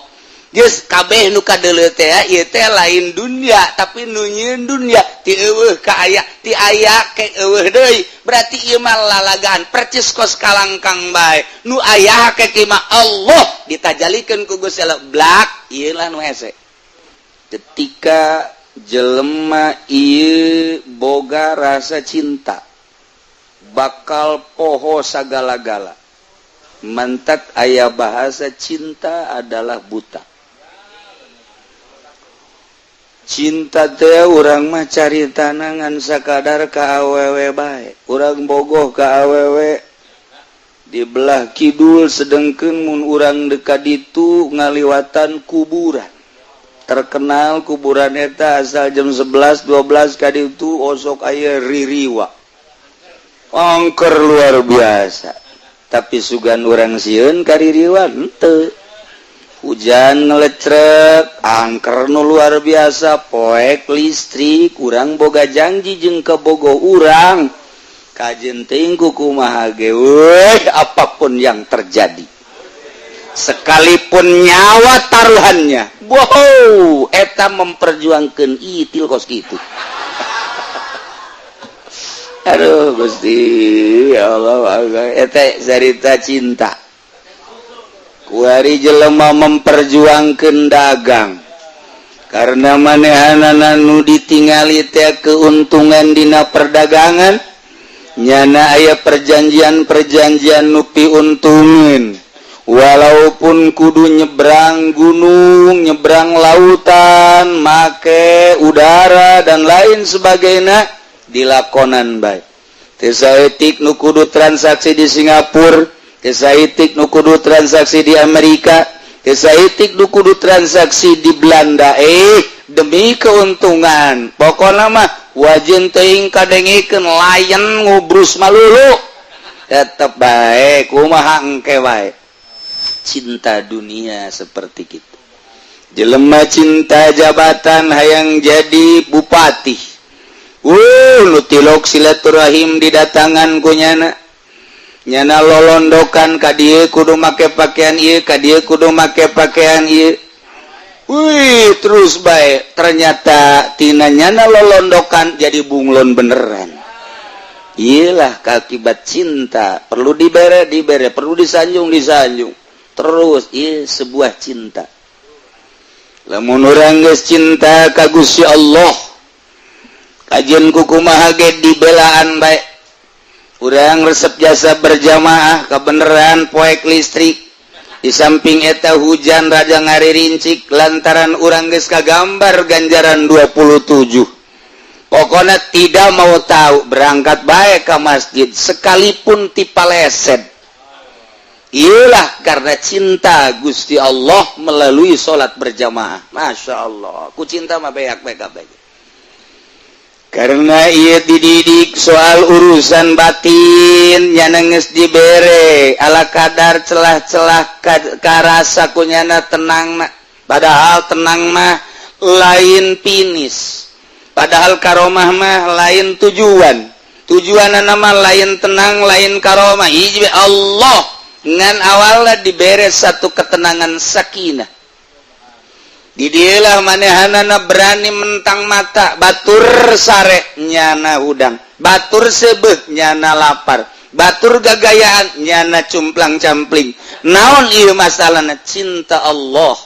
Geus kabeh nu kadeuleu teh ieu teh lain dunya tapi nu nyieun dunya. Ti eueuh ka aya, ti aya ke eueuh deui, berarti ieu mah lalagaan, percis kos kalangkang bae. Nu aya hakiki mah Allah, ditajalikeun ku Gusti Allah. Blak, ieu lah nu hese ketika jelema ieu boga rasa cinta, bakal poho sagala-gala. Mantak aya bahasa cinta adalah buta. Cinta teh urang mah cari tanangan sakadar ka awewe bae, urang bogoh ka awewe di belah kidul, sedengkeun mun urang dekat itu ngaliwatan kuburan terkenal. Kuburan eta asal jam 11 12 kali itu osok aya ririwa, angker luar biasa. Tapi sugan urang sieun kaririwa henteu? Hujan ngelecrek, angker nu luar biasa, poek listrik. Kurang boga janji jeung kebogo urang, kajen teuing kumaha ge, apapun yang terjadi. Sekalipun nyawa taruhannya. Wow, eta memperjuangkan itil kos gitu. Aduh Gusti, ya Allah, eta cerita cinta. Kuari jelema memperjuangkan dagang karena manehanana nu ditingali teh keuntungan dina perdagangan, nyana aya perjanjian-perjanjian nu piuntungin, walaupun kudu nyebrang gunung, nyebrang lautan, make udara dan lain sebagainya, dilakonan bae. Saeutik nu kudu transaksi di Singapura, saeutik nu kudu transaksi di Amerika, saeutik nu kudu transaksi di Belanda, demi keuntungan. Pokoknya mah wajin teuing kadengikeun layan ngubrus malulu, tetep bae, kumaha engke bae. Cinta dunia seperti gitu. Jelema cinta jabatan, hayang jadi bupati. Nu tilok silaturahim didatangan ku nyana, nyana lolondokan ka dieu kudu make pakaian ieu, ka dieu kudu make pakaian ieu. Wih, terus bae. Ternyata tina nyana lolondokan jadi bunglon beneran. Iyalah akibat cinta. Perlu dibere, dibere, perlu disanjung, disanjung terus. Iya, sebuah cinta. Lamun urang geus cinta ka Gusti Allah, kajian kukumaha ge dibelaan bae. Urang resep jasa berjamaah, kebenaran poek listrik di samping eta hujan raja ngarincik, lantaran urang geus kagambar ganjaran 27, pokoknya tidak mau tahu, berangkat bae ke masjid sekalipun tipaleset. Iyalah karena cinta Gusti Allah melalui sholat berjamaah. Masya Allah, ku cinta mah beak beak beak. Karena ia dididik soal urusan batin, nyana geus dibere ala kadar celah-celah karasa ku nyana tenang na. Padahal tenang mah lain finish, padahal karomah mah lain tujuan, tujuan nama lain tenang, lain karomah. Hiji Allah ngan awalnya dibere satu ketenangan, sakinah. Didilah manehanana berani mentang mata. Batur sare nyana hudang, batur sebeh nyana lapar, batur gagayaan nyana cumplang campling. Naon ieu masalahna? Cinta Allah.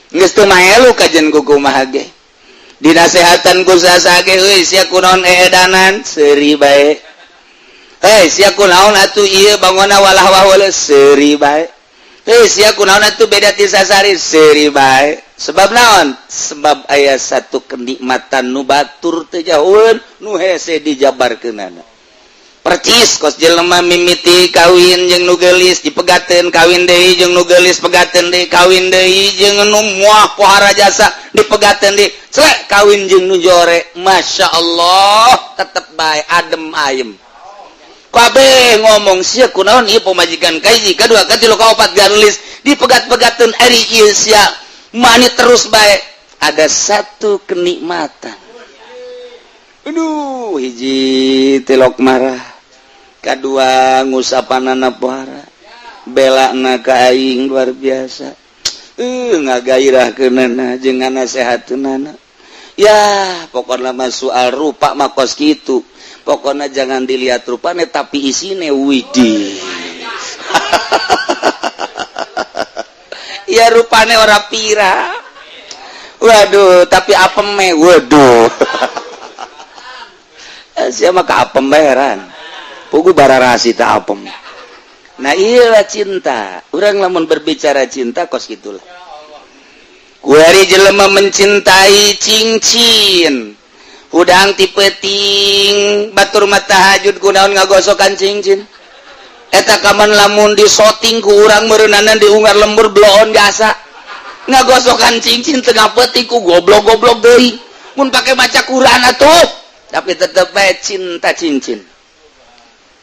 Geus teu maelu kajen kukumaha ge, dinasehatan ku saha ge, "Euy, sia kunaon eedanan?" Seuri bae. "Hei, sia kunaon atuh ieu bangona walah wah?" Seuri bae. "Hei, sia kunaon atuh beda ti sasari?" Seuri bae. Sebab naon? Sebab aya satu kenikmatan nu batur teu jauheun, nu hese dijabarkeunana. Percis kos jelema mimiti kawin jeung nu geulis, dipegateun, kawin deui jeung nu geulis, pegateun deui, kawin deui jeung nu muah pohara jasa, dipegateun deui, celek kawin jeung nu jore. Masya Allah, tetep bae adem ayem. Kabeh ngomong, "Sia kunaon ieu pamajikan kahiji, kadua, katilu, kaopat garelis dipegat-pegateun, ari ieu sia mani terus bae?" Ada satu kenikmatan. Aduh, hiji tilok marah, kadua ngusapanana pohara, belana ka aing luar biasa, ngagairahkeunana jeung nganasehateunana. Ya pokoknya mah soal rupa mah kos kitu, pokoknya jangan dilihat rupanya tapi isine. Widih, ya rupane ora pira, waduh, tapi apeme, waduh, siapa ka apem heran pugu bararasi tak apem. Nah, iyalah cinta. Orang lamun berbicara cinta kos gitulah. Kuari jelema mencintai cincin, hudang ti peuting batur mah tahajud kunaon ngagosokan cincin eta. Kaman lamun disoting ku urang meureunanan diunggar lembur bloon jasa. Ngagosokan cincin tengah peuting ku goblok-goblok deui mun pake maca Quran atuh, tapi tetep bae cinta cincin.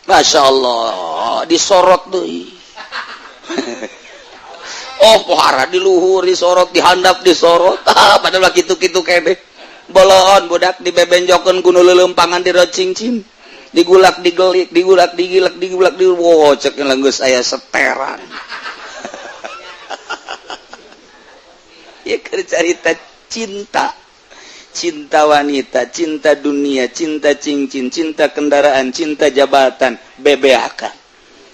Masya Allah, disorot deui. Oh, pohara di luhur disorot, dihandap disorot. Ah, padahal kitu-kitu kene boloon budak dibebenjokeun ku nu leuleumpangan di cincin, digulak digelik, digulak digilek, digulak di, wow, cek geus aya seteran. Ya, cerita cinta, cinta wanita, cinta dunia, cinta cincin, cinta kendaraan, cinta jabatan, bebeakan.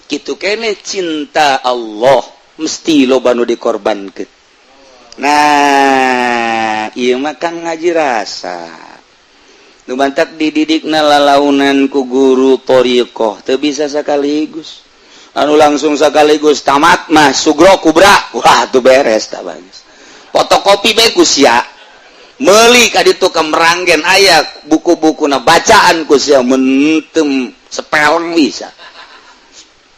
Gitu kene cinta Allah mesti loba nu dikorbankeun. Nah, ieu mah kan ngaji rasa. Nu mantak dididikna lalaunan ku guru thoriqoh teu bisa sekaligus. Anu langsung sekaligus tamat mah sugro kubra, wah, tuh beres tak bagus. Fotokopi bae ku sia. Meuli ka ditu ke Meranggen aya buku-buku na, bacaan ku sia mentem sepeleng bisa.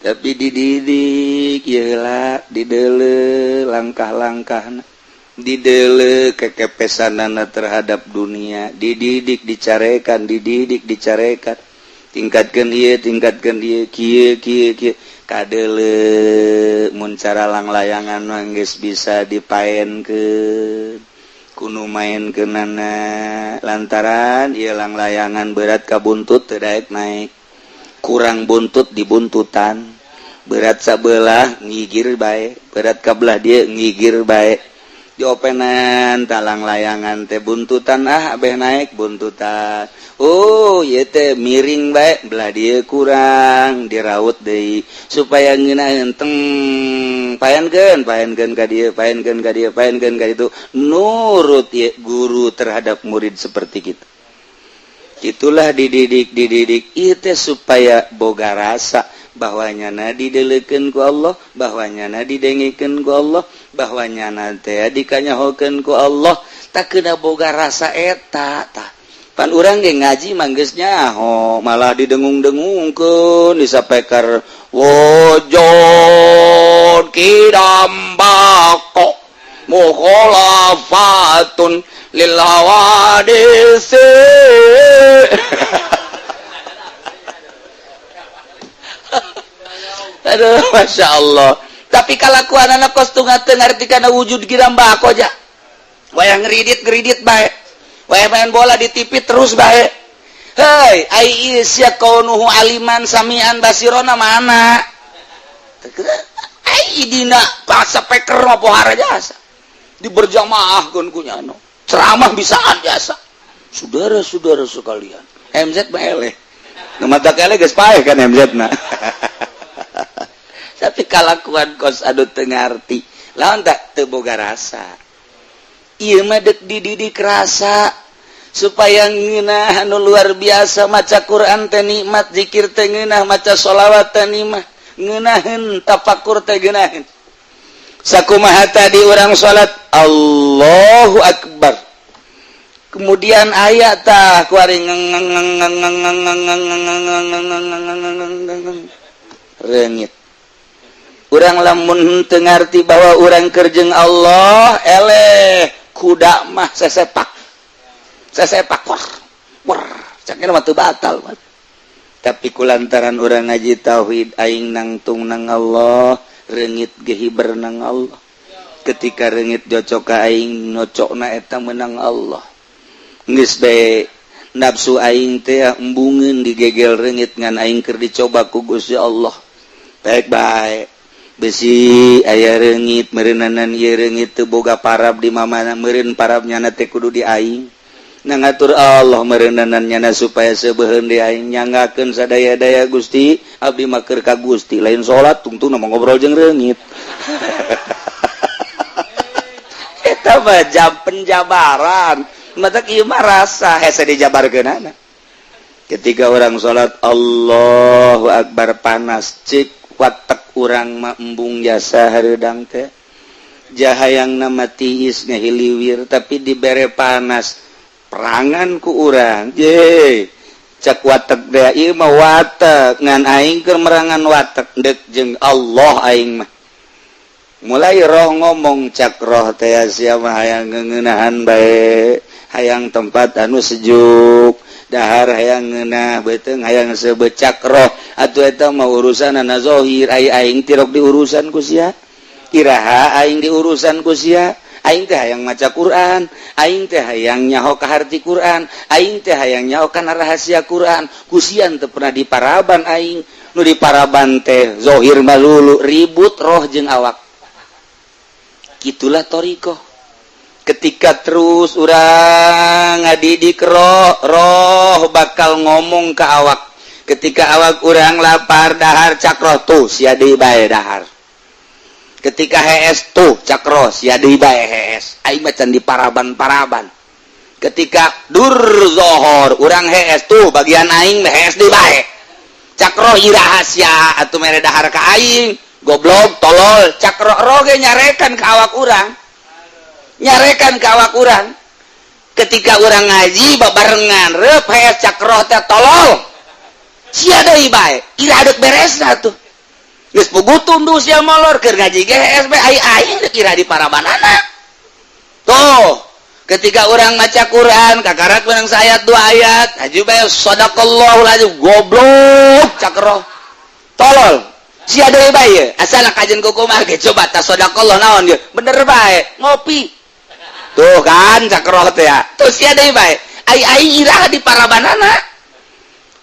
Tapi dididik ieu lah, dideuleu langkah-langkahna, dideuleu kekepesanana terhadap dunia, dididik, dicarekan, dididik, dicarekan, tingkatkan ieu, tingkatkan ieu, kieu kieu kieu, kadeuleu mun cara langlayangan mah geus bisa dipaenkeun kuno main kenana, lantaran ieu langlayangan berat ka buntut, teu daek naik, kurang buntut dibuntutan, berat sabelah ngigir bae, berat ka belah dieu ngigir bae, diopenan talang layangan teh buntutan, ah, abeh naik buntutan. Oh, ieu teh miring bae, belah dieu kurang, diraut deui supaya ngeunaheun teng, paenkeun, paenkeun ka dieu, paenkeun ka dieu, paenkeun ka ditu, nurut ieu guru terhadap murid seperti gitu. Itulah dididik, dididik ieu teh supaya boga rasa bahwa nyana dideleukeun ku Allah, bahwa nyana didengekeun ku Allah, bahwa nyana teh dikanyahokeun ku Allah. Tak kena boga rasa eta tah. Pan urang ge ngaji mah geus nyaho, malah didengung-dengungkeun disapekar wujud qidam baqa mukhalafatun lil hawadisi. Aduh, Masya Allah. Tapi kalakuan anak kos teu ngarti kana wujud qidam baqa ja. Wayah ngeridit ngeridit bae. Wayah main bola di TV terus bae. Hei, ai ieu sia kaunuhu aliman samian basirona mana? Ai dina speaker mah pohara jasa. Di berjamaah keun ku nyano. Ceramah bisaan jasa. Saudara-saudara sekalian, MZ mah eleh. Nu mata eleh geus paeh kan MZ na. Tapi kalakuan kos anu teu ngarti. Lawan tak teu boga rasa. Ieu mah deuk dididik rasa supaya ngeunah anu luar biasa, maca Quran teh nikmat, zikir teh ngeunah, maca sholawat teh nikmat, ngeunaheun tafakur teh ngeunaheun. Sakumaha tadi urang salat Allahu Akbar. Kemudian aya tah kuari reungit. Urang lamun teu ngarti bahwa urang keur jeung Allah, eleh kuda mah sesepak. Sesepak wah. Wah, caknya mah teu batal. Tapi kulantaran urang ngaji tauhid, aing nangtung nang Allah, reungit ge hiber nang Allah. Ketika reungit jocok ka aing, nocokna eta menang Allah. Geus bae nafsu aing teh embungeun digegel reungit, ngan aing keur dicoba ku Gusti Allah. Baik baik besi aya reungit meureunnanan ieu reungit teu boga parab di mamana, meureun parab nyana teh kudu di aing. Na ngatur Allah meureunnanan nyana supaya sebeuheun di aing, nyanggakeun sadaya-daya Gusti, abdi mah keur ka Gusti, lain salat tungtungna mah ngobrol jeung reungit. Eta mah jam penjabaran. Matak ieu mah rasa hese dijabarkeunana. Ketika orang salat Allahu Akbar panas, cik watek urang mah embung jasa hareudang teh. Jahayang nama tiis ngahiliwir tapi dibere panas perangan ku urang. Ye, cak watek teh ieu mah watek ngan aing keur merangan watek deuk jeung Allah aing mah. Mulai roh ngomong, cak roh teh sia mah hayang ngeunahan bae, hayang tempat anu sejuk, dahar hayang ngeunah beuteung hayang sebecak roh. Atuh eta mah urusanana zahir, ai aing tirok diurusan ku sia. Iraha aing diurusan ku sia? Aing teh hayang maca Quran, aing teh hayang nyaho ka harti Quran, aing teh hayang nyaho kana rahasia Quran. Ku sia teu pernah diparaban aing. Nu diparaban teh zahir malulu, ribut roh jeung awak. Itulah thoriqoh. Ketika terus urang ngadidik roh, roh bakal ngomong ke awak. Ketika awak urang lapar, dahar, cak roh, "Tuh, sia deui bae dahar." Ketika hees, "Tuh," cak roh, "sia deui bae hees, aing mah can di paraban-paraban." Ketika dur zohor urang hees, "Tuh, bagian aing hees deui bae." Cak roh, "Iraha sia atuh mere dahar ka aing, goblok, tolol?" Cak roh. Roh ge nyarekan ka awak urang, nyarekan ka awak urang. Ketika urang ngaji babarengan rep hees, cak roh teh, "Tolol, sia deui bae, iraha deuk beresna tuh? Geus puguh tunduh sia molor, keur ngaji ge hees bae, ai aing deuk iraha di parabanana?" Tuh, ketika orang maca Quran, kakarak menang ayat, dua ayat haji bae, "Sadaqallahu azim, goblok," cak roh, "tolol, sia deui bae." Asal kajian kumaha ge, coba ta, sadaqallah naon dia bener bae, ngopi tuh kan, cak roh teh ya, "Tuh, sia deui bae, ai aing iraha di parabanana?"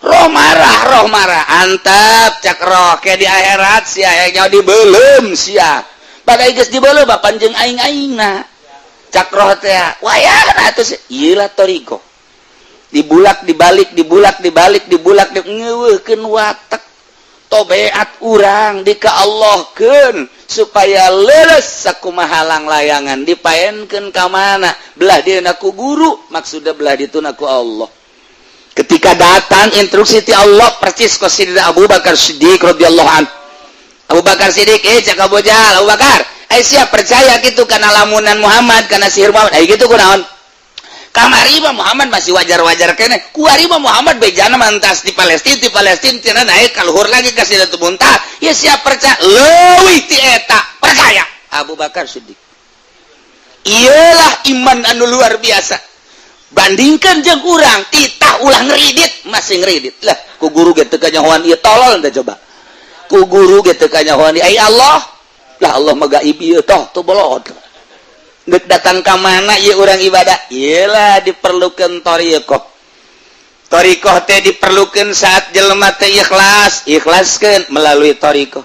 Roh marah, roh marah. "Antep," cak roh, "ke di akhirat sia nya dibelum sia, bagai geus dibelum bapan jeung aing-aingna," cak roh teh. Wayahna atuh ieu lah thoriqoh, dibulak dibalik, dibulak dibalik, dibulak di ngeuweuhkeun watak tobeat urang di ka Allahkeun supaya leres sakumaha layangan dipaenkeun ka mana, belah dieuna ku guru, maksudna belah dituna ku Allah. Ketika datang instruksi ti Allah persis kos Sidina Abu Bakar Siddiq radhiyallahu an. Abu Bakar Siddiq, cak Abu Jahal, "Abu Bakar, siap percaya gitu karena lamunan Muhammad, karena sihir Muhammad?" Gitu kunaon? Kamari mah Muhammad masih wajar-wajar kene, kuari mah Muhammad bejana mantas di Palestina, di Palestina tina naik kaluhur lagi ka Sidratul Muntaha ya. Siap percaya leuwih ti eta? Percaya Abu Bakar Siddiq. Iyalah, iman anu luar biasa. Bandingkan jeung urang, titah ulah ngeridit masih ngeridit lah. Ku guru ge teu kanyahoan ieu, tolol teh. Coba ku guru ge teu kanyahoan, ai Allah lah, Allah mah gaib ieu. Toh tuh bolot. Dek datang ka mana ieu urang ibadah? Iyalah, diperlukan thoriqoh. Thoriqoh teh diperlukan saat jelema teh ikhlas, ikhlaskeun melalui thoriqoh.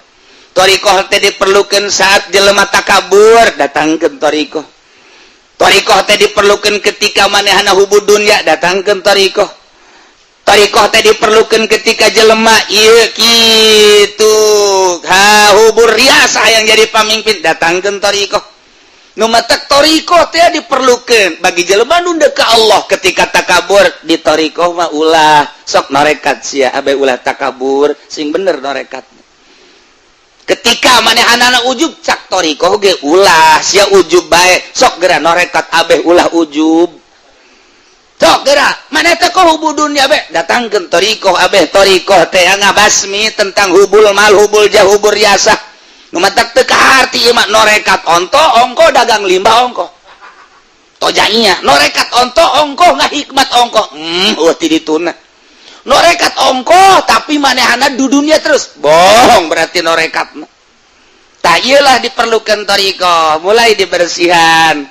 Thoriqoh teh diperlukan saat jelema takabur, datangkeun thoriqoh. Thoriqoh teh diperlukan ketika manehna hubud dunya, datangkeun thoriqoh. Thoriqoh teh diperlukan ketika jelema ieu kitu ha hubur riasah yang jadi pamimpin, datangkeun thoriqoh. Nu matak thoriqoh teh diperlukan bagi jelema nu ka Allah. Ketika takabur di thoriqoh mah ulah, sok norekat sia abe ulah takabur, sing bener norekat. Ketika manehanana ujub, cak thoriqoh ge, "Ulah sia ujub bae, sok geura norekat abeh ulah ujub, sok geura maneh teh kok hubbu dunya be," datangkeun thoriqoh abeh. Thoriqoh teh ngabasmi tentang hubul mal, hubul jah, hubur riasah. Nu matak teu kaharti ieu mah. Norekat onto ongko, dagang limbah ongko, tojanya norekat onto ongko, ngahikmat ongko, eueuh ti dituna norekat ongko, tapi manehana du dunia terus, bohong berarti norekat. Tak, iyalah, diperlukan thoriqoh, mulai dibersihan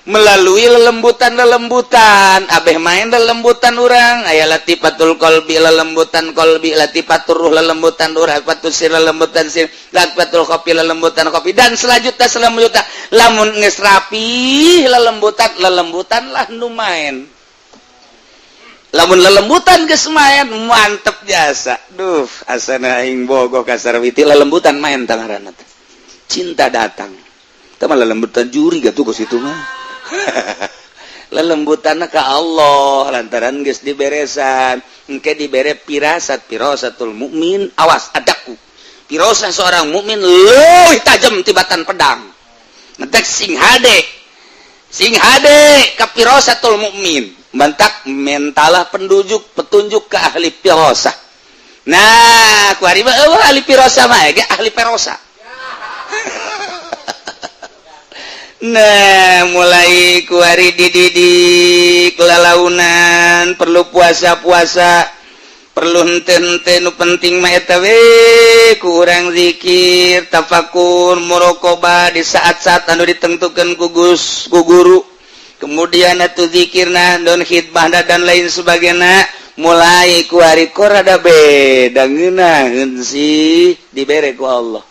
melalui lelembutan-lelembutan abeh main lelembutan urang. Aya latifatul qalbi, lelembutan qalbi, latifatur ruh, lelembutan ruh, latifatul sir, lelembutan sir, latifatul khofi, lelembutan khofi, dan selanjutnya, selanjutnya. Lamun geus rapi lelembutan, lelembutan lah nu main. Lamun lelembutan geus main, mantep jasa. Duh, asana aing bogoh ka Sarwiti, lelembutan main tangaranna teh. Cinta datang. Teh mah lelembutan juri gatuh ke situ mah. Lelembutan ke Allah lantaran geus diberesan, engke dibere pirasat, pirasatul mukmin. Awas adaku, pirasat seorang mukmin leuwih tajam tibatan pedang. Ngetek sing hade, sing hade ka pirasatul mukmin. Mantak mentalah pendujuk petunjuk ke ahli pirasah. Nah, ku ari mah eueuh ahli pirasah mah ge ahli perosa. Nah, mulai kuari dididik lalaunan, perlu puasa-puasa, perlu hente-hente. Nu penting mah eta we, kurang zikir, tafakur, muraqabah di saat-saat anu ditentukan ku gus, ku guru. Kemudian atuh zikirna don khidmah dan lain sebagainya. Mulai kuari kok rada beda, ngeunaheun sih dibere ku Allah.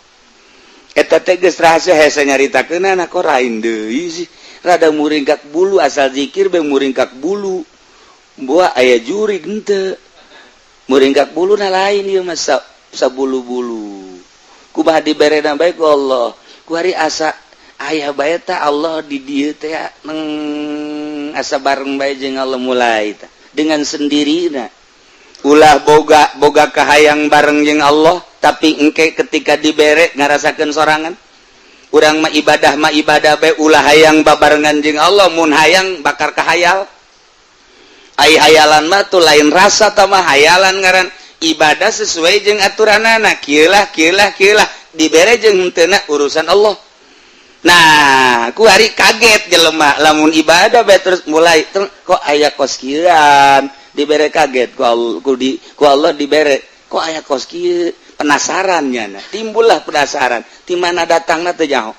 Eta teh geus rahasia, hese nyaritakeun, kok rain deui sih. Rada muringkak bulu, asal zikir be muringkak bulu. Buah aya jurig henteu. Muringkak bulu na lain ieu mah, sabulu-bulu. Kumaha diberena bae ku Allah. Ku hari asa aya bae ta Allah di dieu teh, neng asa bareng bae jeung Allah. Mulai ta dengan sendirinya, ulah boga boga kahayang bareng jeung Allah, tapi engke ketika dibere ngarasakeun sorangan. Urang mah ibadah mah ibadah bae, ulah hayang babarengan jeung Allah. Mun hayang bakar kahayal. Ai hayalan mah tuh lain rasa, tah mah hayalan ngaran. Ibadah sesuai jeung aturanana, kieu lah, kieu lah, kieu lah. Dibere jeung henteu urusan Allah. Nah, ku hari kaget jelema lamun ibadah bae terus mulai kok aya kos kieuan. Dibere kaget ku Allah, ku Allah dibere kok aya kos kieu, penasarannya. Nah, timbullah penasaran, di mana datangna teu nyaho.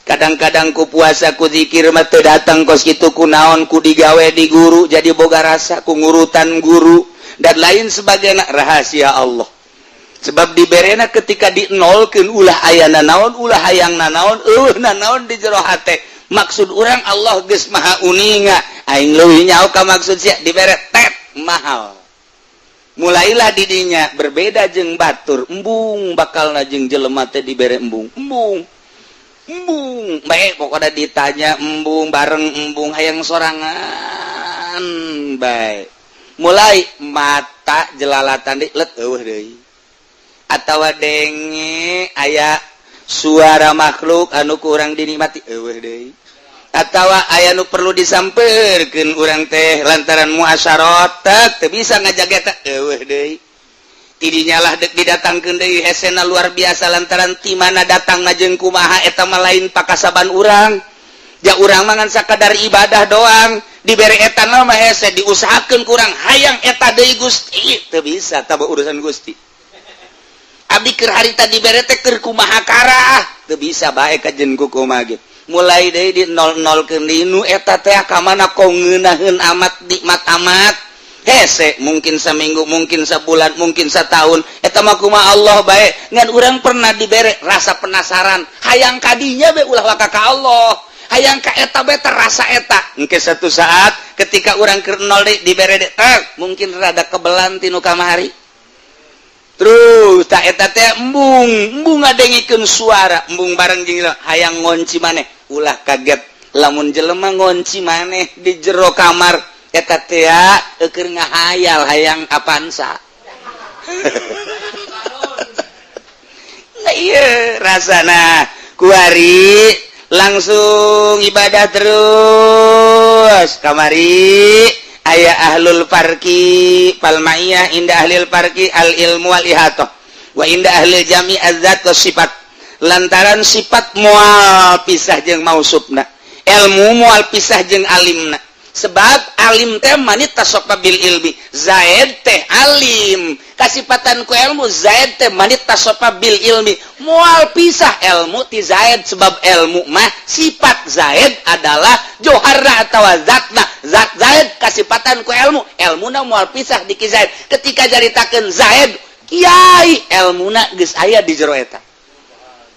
Kadang-kadang ku puasa, ku zikir mah teu datang kos kitu. Ku naon? Ku digawe di guru, jadi boga rasa ku ngurutan guru dan lain sebagainya. Rahasia Allah, sebab diberena ketika di nolkeun, ulah aya nanaon, ulah hayang nanaon, eueuh nanaon di jero hate. Maksud urang Allah geus maha uninga, aing leuwih nyaho ka maksud sia. Dibere tet mahal, mulailah didinya berbeda jeung batur. Embung bakal jeung jelema teh dibere embung, embung, embung baik. Pokoknya ditanya embung, bareng embung, hayang sorangan baik. Mulai mata jelalatan di let, eueuh deui. Atawa denge aya suara makhluk anu kurang dinikmati, eueuh deui. Atawa aya nu perlu disamperkeun urang teh lantaran muasyarot, teu bisa ngajaga eta, eueuh deui. Tidinya lah dek didatangkeun deui hesena luar biasa, lantaran ti mana datang jeung kumaha eta mah lain pakasaban urang. Ja urang mah ngan sakadar ibadah doang. Dibere eta mah hese, diusahakeun kurang hayang eta deui. Gusti, teu bisa tah, urusan Gusti. Abdi keur harita dibere teh keur kumaha karah, teu bisa bae kajen ku kumaha ge. Mulai deui di 00 keun nu eta teh ka mana, kok ngeunaheun amat, nikmat amat, hese. Mungkin seminggu, mungkin sebulan, mungkin setahun, eta mah kumaha Allah bae. Ngan urang pernah dibere rasa penasaran hayang kadinya be, ulah waka ka Allah, hayang ka eta be, terasa eta. Engke satu saat ketika urang keur nol deui dibere deui, mungkin rada kebelan tinu kamari. Terus tak eta teh embung, embung ngadengikeun suara, embung bareng jeung hayang ngonci maneh. Ulah kaget lamun jelema ngonci maneh di jero kamar, eta teh keur ngahayal hayang Avanza. Nah, iya rasana kuari langsung ibadah terus. Kamari aya ahlul farqi, fal ma'iyah inda ahlil farqi al ilmu wal ihatoh, wa inda ahlil jami azzat wa sifat, lantaran sifat moal pisah jeung mausufna, ilmu moal pisah jeung alimna, sebab alim teh manittasofa bil ilmi. Zaid teh alim, kasipatan ku ilmu. Zaid teh manittasofa bil ilmi, moal pisah ilmu ti Zaid, sebab ilmu mah sifat. Zaid adalah joharna atau zatna, zat Zaid kasipatan ku ilmu. Ilmuna moal pisah di ki Zaid. Ketika caritakeun Zaid kiai, ilmuna geus aya di jero eta.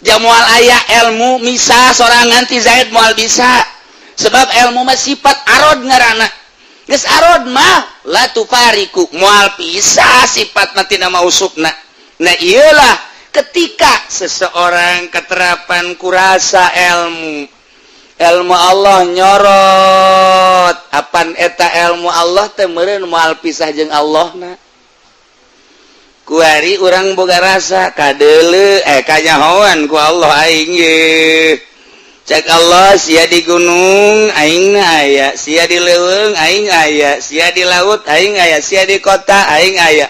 Ja moal aya ilmu misah sorangan ti Zaid, moal bisa, sebab ilmu mah sifat, arod ngaranna. Geus arod mah la tufariku, moal pisah sifat mah tina mausufna. Nah, iyalah ketika seseorang keterapan kurasa ilmu, ilmu Allah nyorot, apan eta ilmu Allah teh meureun moal pisah jeung Allah na. Kuari urang boga rasa kadeuleu, kanyahoan ku Allah aing ye. Cek Allah, sia di gunung aing aya, sia di leuweung aing aya, sia di laut aing aya, sia di kota aing aya,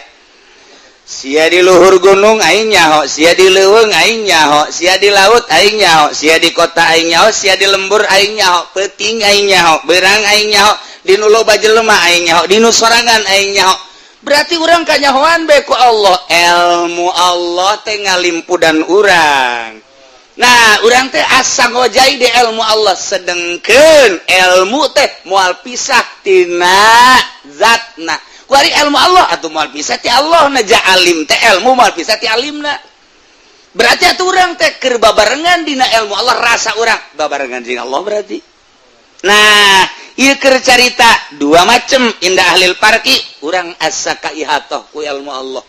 sia di luhur gunung aing nyaho, sia di leuweung aing nyaho, sia di laut aing nyaho, sia di kota aing nyaho, sia di lembur aing nyaho, peuting aing nyaho, beurang aing nyaho, di nu loba jelema aing nyaho, di nu sorangan aing nyaho. Berarti urang kanyahoan bae ku Allah. Ilmu Allah teh ngalimpudan urang. Nah, urang teh asa ngojai di ilmu Allah, sedengkeun ilmu teh moal pisah tina zatna. Kuari ilmu Allah atuh moal pisah ti Allah na. Ja alim teh ilmu moal pisah ti alimna. Berarti atuh urang teh keur babarengan dina ilmu Allah, rasa urang babarengan jeung Allah berarti. Nah, ieu keur carita dua macem. Inda ahlil farqi, urang asa kaihatoh ku ilmu Allah.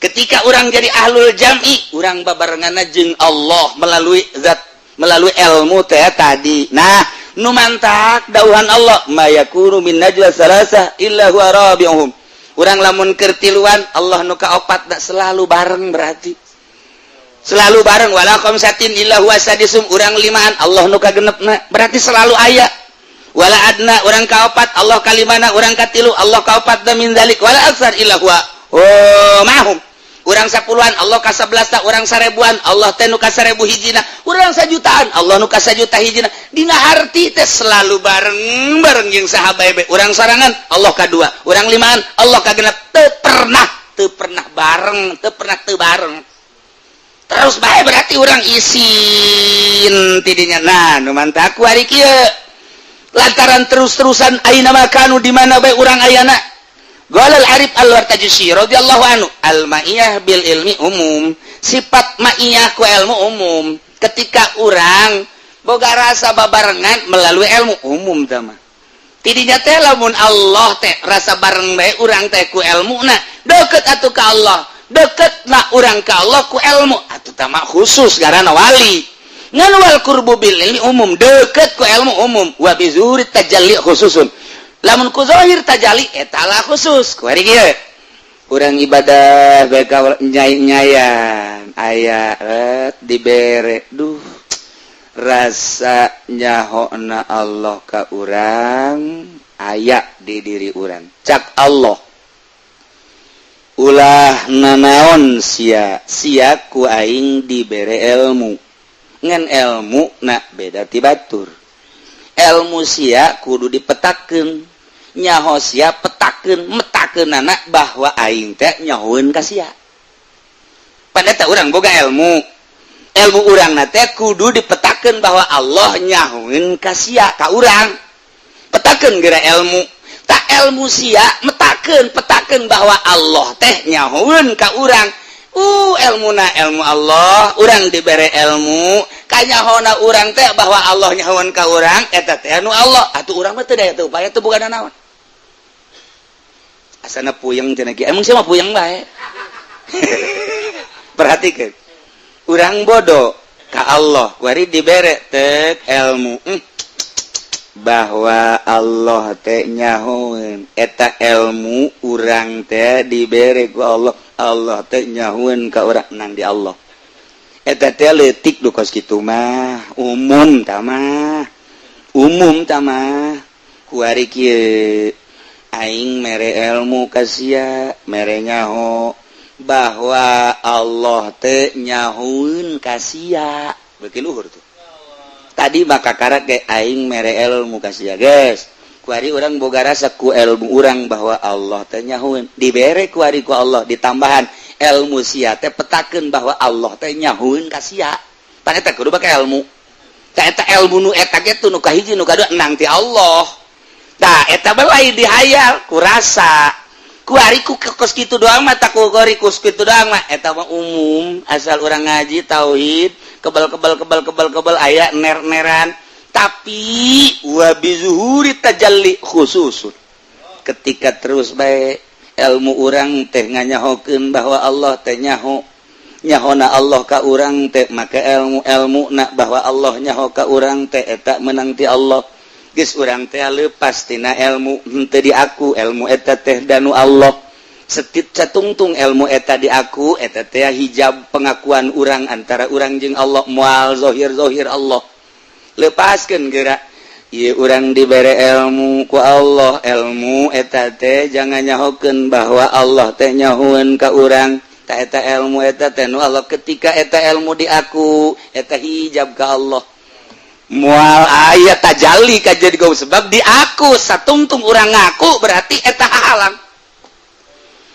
Ketika urang jadi ahlul jam'i, urang babarenganna jeung Allah melalui zat, melalui ilmu teh tadi. Nah, nu mantak dauhan Allah, ma yakunu min najwa salasah illa huwa rabi'uhum. Urang lamun keur tiluan, Allah nu kaopat. Da selalu bareng, berarti selalu bareng. Wala khamsatin illa huwa sadisum. Urang limaan, Allah nu kagenepna, berarti selalu aya. Wala adna, urang kaopat, Allah kalimana. Urang katilu, Allah kaopat. Da min dzalik wala aktsar illa huwa oh mahum. Urang 10-an, Allah ka 11. Urang 1000-an, Allah teh nu ka 1000 hijina. Urang 1 jutaan, Allah nu ka 1 juta hijina. Dina arti teh selalu bareng bareng jeung saha bae. Urang sorangan, Allah kadua. Urang limaan, Allah kagenep. Teu pernah teu pernah bareng, teu pernah teu bareng, terus bae. Berarti urang isin tidinya. Nah, nu mantak ku ari kieu, lantaran terus-terusan aina makanu, di mana bae urang ayana. Qala al-Arif al-Wartajusi radhiyallahu anhu, al ma'iyah bil ilmi umum. Sifat ma'iyah ku ilmu umum. Ketika urang boga rasa babarengan melalui ilmu, umum tama. Tidinya teh lamun Allah teh rasa bareng bae urang teh ku ilmu, nah, deket atuh ka Allah, deket na urang ka Allah ku ilmu atuh tama khusus garana wali. Ngan wal qurbu bil ilmi umum, deket ku ilmu umum. Wa bi zuhuri tajalli khususun. Lamun ku zahir tajalli, eta lah khusus. Ku ari kieu, urang ibadah bae ka nyai-nyayan aya dibere, duh, rasa nyahona Allah ka urang aya di diri urang. Cak Allah, ulah nanaon sia, sia ku aing dibere ilmu. Ngan ilmu na beda ti batur. Ilmu sia kudu dipetakeun, nyaho sia petakeun, metakeun anak bahwa aing teh nyahoeun ka sia. Pada teh urang boga ilmu, ilmu urang na teh kudu dipetakeun bahwa Allah nyahoeun ka sia, ka urang. Petakeun geura ilmu tak, ilmu sia metakeun, petakeun bahwa Allah teh nyahoeun ka urang. Ilmu na ilmu Allah, urang dibere ilmu, kanyahona urang teh bahwa Allah nyahoeun ka urang, eta teh anu Allah. Atuh urang mah teu daya teu upaya, teu boga naon, asana puyeng cenah. Emang siapa puyeng bae. Perhatikan, urang bodoh ka Allah, kuari dibere tek ilmu, bahwa Allah teh nyahoeun. Eta ilmu urang teh dibere ku Allah, Allah teh nyahoeun ka urang nang di Allah. Eta teh leutik du kos kitu mah, umum tah mah, umum tah mah. Kuari kieu, aing mere ilmu ka sia, mere nyaho bahwa Allah teh nyahoeun ka sia. Beuki luhur tuh tadi, maka karak ge aing mere ilmu ka sia, guys. Kuari urang boga rasa ku ilmu urang bahwa Allah teh nyahoeun. Dibere kuari ku Allah ditambahan ilmu sia teh petakeun bahwa Allah teh nyahoeun ka sia. Pan eta kudu bake ilmu. Tah, eta ilmu nu eta ge tuh nu kahiji, nu kadua nang ti Allah. Tah, eta bae dihayal ku rasa. Kuari ku kos kitu doang mah, tak ku kuari kos kitu doang mah, eta mah umum. Asal urang ngaji tauhid, kebal kebal kebal kebal kebal, aya ner-neran. Tapi wa bizuhuri tajalli khususun. Ketika terus bae ilmu urang teh nganyahokeun bahwa Allah teh nyaho, nyahona Allah ka urang teh, maka ilmu ilmu nak bahwa Allah nyaho ka urang teh, eta menang ti Allah. Geus urang teh lepas tina ilmu, henteu di aku ilmu eta teh, danu Allah. Setit catungtung ilmu eta di aku, eta teh hijab pengakuan urang antara urang jeung Allah, moal zohir zohir Allah. Lepaskan gerak. Ieu urang dibere ilmu ku Allah, ilmu eta teh jangan nyahokeun bahwa Allah teh nyahoeun ka urang. Ta eta ilmu eta teh nu Allah. Ketika eta ilmu di aku, eta hijab ka Allah, moal aya tajalli ka jadi gau, sebab di aku. Satungtung urang ngaku, berarti eta halang.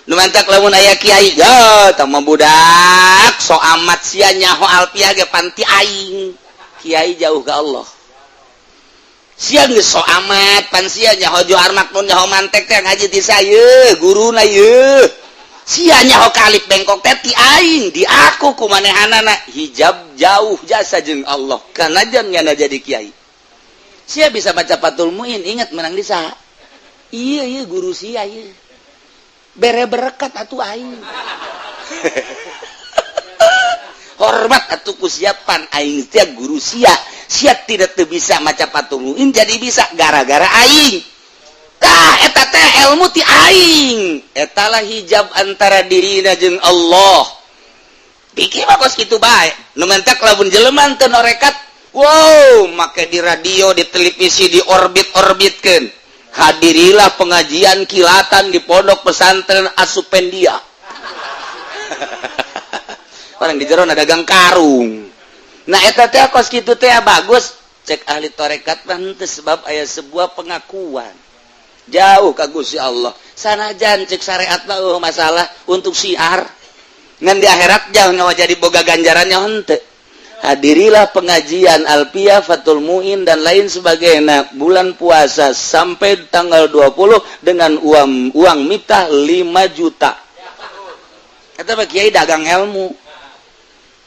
Nu mantak lamun aya kiai, ya tah mah budak so amat sia, nyaho alfiah ge pan ti aing. Kiai jauh ke Allah. Sia geus so amat, pan sia nyaho Johar Makmun, nyaho mantek teh ngaji ti saya, guruna ye. Sia nyaho kalip bengkok teh ti aing. Di aku ku manehanana hijab, jauh jasa jeung Allah, kanajan nyana jadi kiai. Sia bisa baca Fathul Muin, ingat menang di saha? Iya, guru sia iya. Bere berkat atuh aing. Hormat atuh ku siapan aing sia guru sia. Sia tidak teu bisa maca Fathul Muin jadi bisa gara-gara aing. Tah eta teh ilmu ti aing. Eta lah hijab antara dirina jeung Allah. Pikir mah kos kitu bae. Nu mentak lamun jelema teu norekat, wow, make di radio, di televisi, di orbit-orbitkeun. Hadirilah pengajian kilatan di pondok pesantren Asupendia. Orang di jero dagang karung. Nah, eta teh kos kitu teh bagus. Cek ahli tarekat mah henteu, sebab aya sebuah pengakuan. Jauh ka Gusti Allah. Sanajan cek syariat mah eueuh masalah untuk syiar. Ngan di akhirat jauh nyawa jadi boga ganjarannya henteu. Hadirilah pengajian Alfiah, Fathul Muin, dan lain sebagainya bulan puasa sampai tanggal 20 dengan uang uang miftah 5 juta. Kata Pak Kiai dagang ilmu.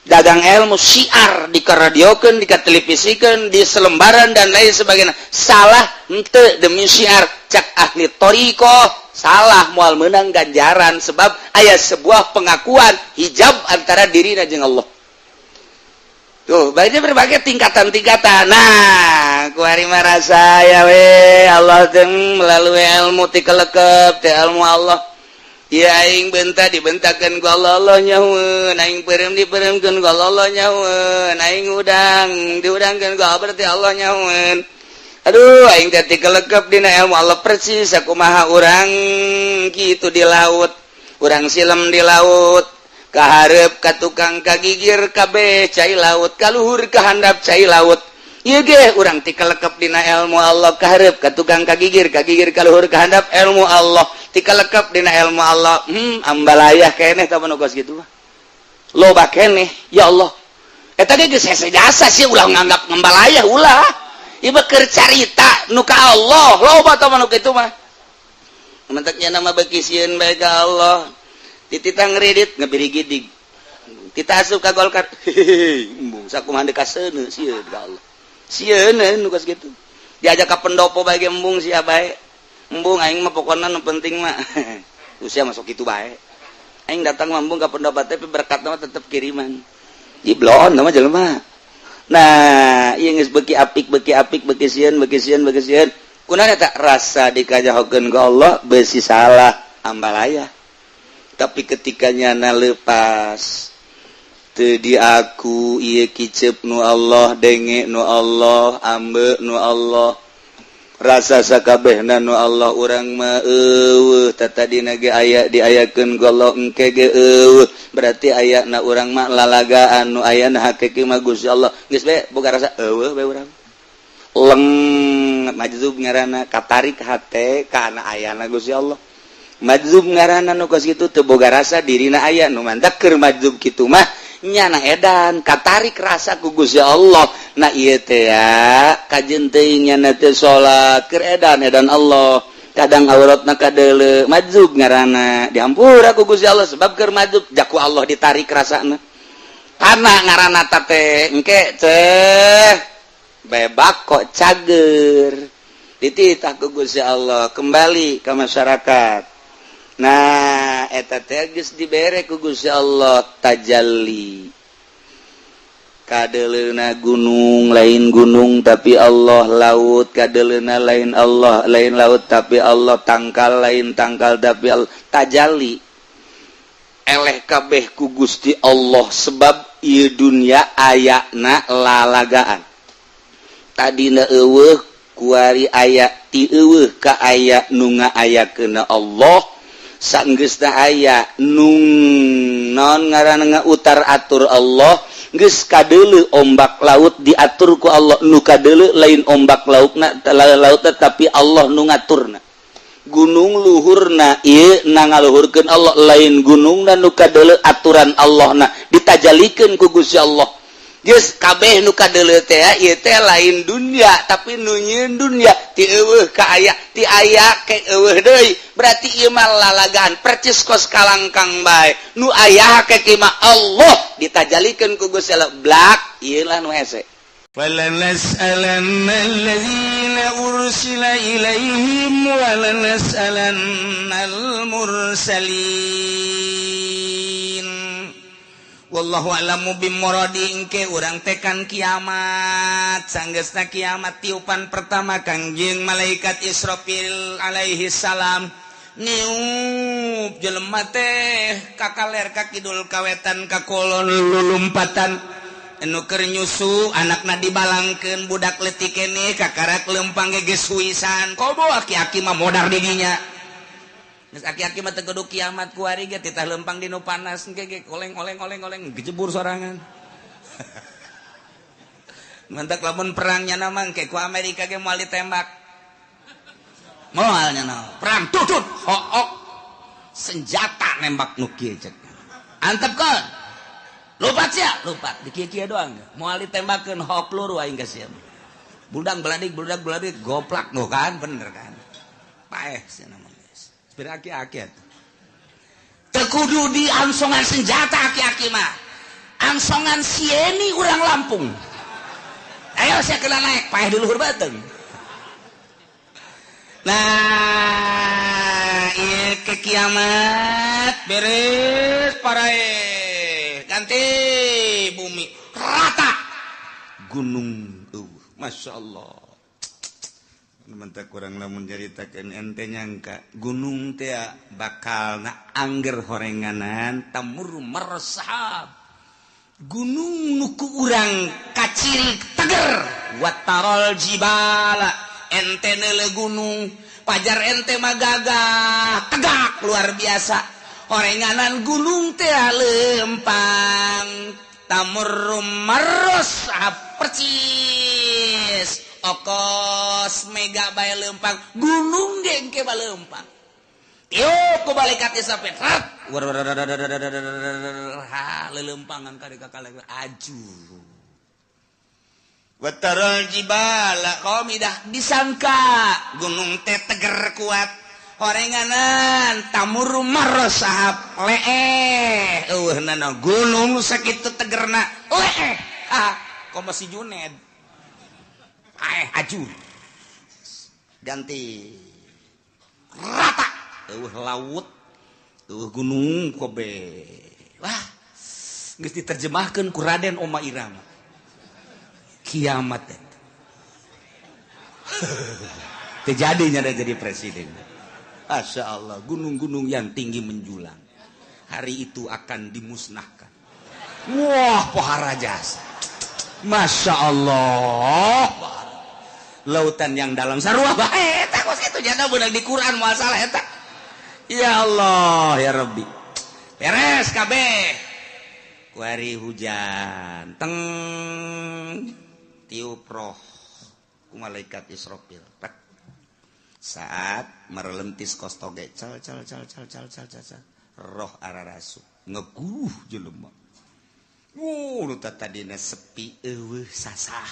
Dagang ilmu syiar dikaradiokeun, dikatelevisikeun, di selembaran dan lain sebagainya. Salah henteu demi syiar? Cak ahli thoriqoh salah, moal menang ganjaran sebab aya sebuah pengakuan hijab antara diri dan Allah. Tuh, baiknya berbagai tingkatan-tingkatan. Nah, kuari merasa ya we Allah teh melalui ilmu ti kelekep teh ilmu Allah. Ya aing bentak dibentakeun ku Allah, Allah nyahueun, aing peureum dipeureumkeun ku Allah, Allah nyahueun, aing udang diudangkeun ku Allah, berarti Allah nyahueun. Aduh, aing teh tikelekep dina ilmu Allah persis sakumaha urang kitu di laut. Urang silem di laut, kaharep ka tukang kagigir kabeh cai laut, kaluhur kahandap cai laut. Ieu ge urang tikelekep dina ilmu Allah, kaharep ka tukang kagigir, kagigir kaluhur kahandap ilmu Allah, tikelekep dina ilmu Allah. Ambalayah keneh tah nu kos kitu mah. Loba keneh, ya Allah. Eta ge geus hese jasa sih, ulah nganggap ngambalayah ulah. Ieu keur carita nu ka Allah, loba tah nu kitu mah. Mentaknya nama beki sieun bae ka Allah. Dititah ngredit ngebirigidig. Kita asup ka Golkar. Hehehe, embung sakumaha deuk kaseuneu sieun ka Allah. Sieun nu kos kitu. Diajak ka pendopo bae ge embung sia bae. Embung aing mah pokona nu penting mah. Usia masuk kitu bae. Aing datang mah embung ka pendopo tapi berkat mah tetep kiriman. Jiblon nama jelema. Nah, ieu geus beuki apik, beuki apik, beuki sieun, beuki sieun, beuki sieun. Kunaon eta rasa dikajahokeun ku Allah beusi salah ambalaya. Tapi ketika nyana lepas teu diaku ieu kicep nu Allah, denge nu Allah, ambe nu Allah, rasa sakabehna nu Allah, urang mah eueuh tatadina ge aya diayakeun ku Allah, engke ge eueuh, berarti ayana urang mah lalagaan, nu ayana hakiki mah Gusti Allah. Geus bae boga rasa eueuh bae urang leng majzub ngaranna, katarik hate kana ayana Gusti Allah. Majzub ngaranna nu kos kitu, teu boga rasa dirina aya. Nu mantak keur majzub kitu mah nyana edan katarik rasa ku Gusti Allah. Nah, ieu teh ya kajeun teuing nyana teh salat keur edan edan Allah, kadang auratna kadeuleu, majzub ngaranna, dihampura ku Gusti Allah sebab keur majzub jaku Allah ditarik rasana. Kana ngaranna teh engke teh bebak kok cager dititah ku Gusti Allah kembali ke masyarakat. Nah, eta teh geus dibere ku Gusti Allah tajalli. Kadeleuna gunung lain gunung tapi Allah, laut kadeleuna lain Allah, lain laut tapi Allah, tangkal lain tangkal tapi Allah, tajalli. Eleh kabeh ku Gusti Allah sebab ieu dunya ayana lalagaan. Tadina eueuh kuari aya, ti eueuh ka aya, nu ngaayakeun Allah. Sanggeusna aya nung non ngaranna utar atur Allah. Geus kadeuleu ombak laut diatur ku Allah, nu kadeuleu lain ombak lautna laut tapi Allah nu ngaturna. Gunung luhurna ieu na ngaluhurkeun Allah, lain gunungna nu kadeuleu, aturan Allahna ditajalikeun ku Gusti Allah. Geus kabeh nu kadeuleu teh ieu teh lain dunya tapi nu nyieun dunya, ti eueuh ka aya, ti aya ke eueuh deui, berarti ieu mah lalagaan percis kos kalangkang bae, nu aya hakiki mah Allah, ditajalikeun ku Gusti Allah. Blak ieu lah nu hese. Walanas'alanna alladzina ursila ilaihim walanas'alannal mursalin. Wallahu a'lamu bimuradi engke urang tekan kiamat. Sanggeusna kiamat tiupan pertama Kangjeng malaikat Israfil alaihi salam niup jelema teh ka kaler ka kidul ka wetan ka kulon lulumpatan. Anu keur nyusu anakna dibalangkeun budak leutik keneh kakarak lempang ge geus huisan komo aki-aki mah modar didinya. Geus aki-aki mah teu kudu kiamat kuari ge titah lempang dinu panas engke ge oleng-oleng oleng-oleng gejebur sorangan. Mantak lamun perangnya mah engke ku Amerika ge moal ditembak. Moal nya perang tutut hook senjata nembak nu kieu cek. Antepkeun. Lupat sia, lupat di kieu-kieu doang. Moal ditembakeun hok peluru aing ka sia. Budak beladik goplak nu kan bener kan. Paeh sia mah geus. Sepira aki-aki atuh. Teu kudu diangsongan senjata aki-aki mah. Angsongan sieni urang Lampung. Ayo sia kena naik paeh di luhur beuteung. Nah, ieu ke kiamat beres parae. Ganti bumi rata gunung Masya Allah. Mentak kurang lamun nyaritakeun ente nyangka gunung teh bakal na angger horenganan tamur marsahab. Gunung nu ku urang kaciri teger watarol jibala ente neuleuh gunung pajar ente mah gagah tegak luar biasa. Horenganan gunung teh lempang tamur marus percis okos mega bae lempang gunung ge engke bae lempang tiup ku malaikat Israfil rat ha lelempangan ka kakale aju watarul jibala qamidah disangka gunung teh teger kuat horenganan tamur marosahab leeh eueuhnana gunung sakitu tegerna leeh ah komo si Juned aeh ajur ganti rata eueuh laut eueuh gunung kobe wah geus diterjemahkeun ku Raden Oma Irama kiamat eta teu jadinya jadi presiden. Masya Allah, gunung-gunung yang tinggi menjulang hari itu akan dimusnahkan. Wah, pohara jasa. Masya Allah, lautan yang dalam sarua bae eta kos kitu jana beunang di Quran moal salah eta. Ya Allah, ya Rabbi. Beres kabeh. Kuari hujan, teng tiup roh ku malaikat Israfil. Saat merelentis kostoge cal cal cal cal cal cal cal roh ararasu ngeguh jelema. Nu tadina sepi eueuh sasah.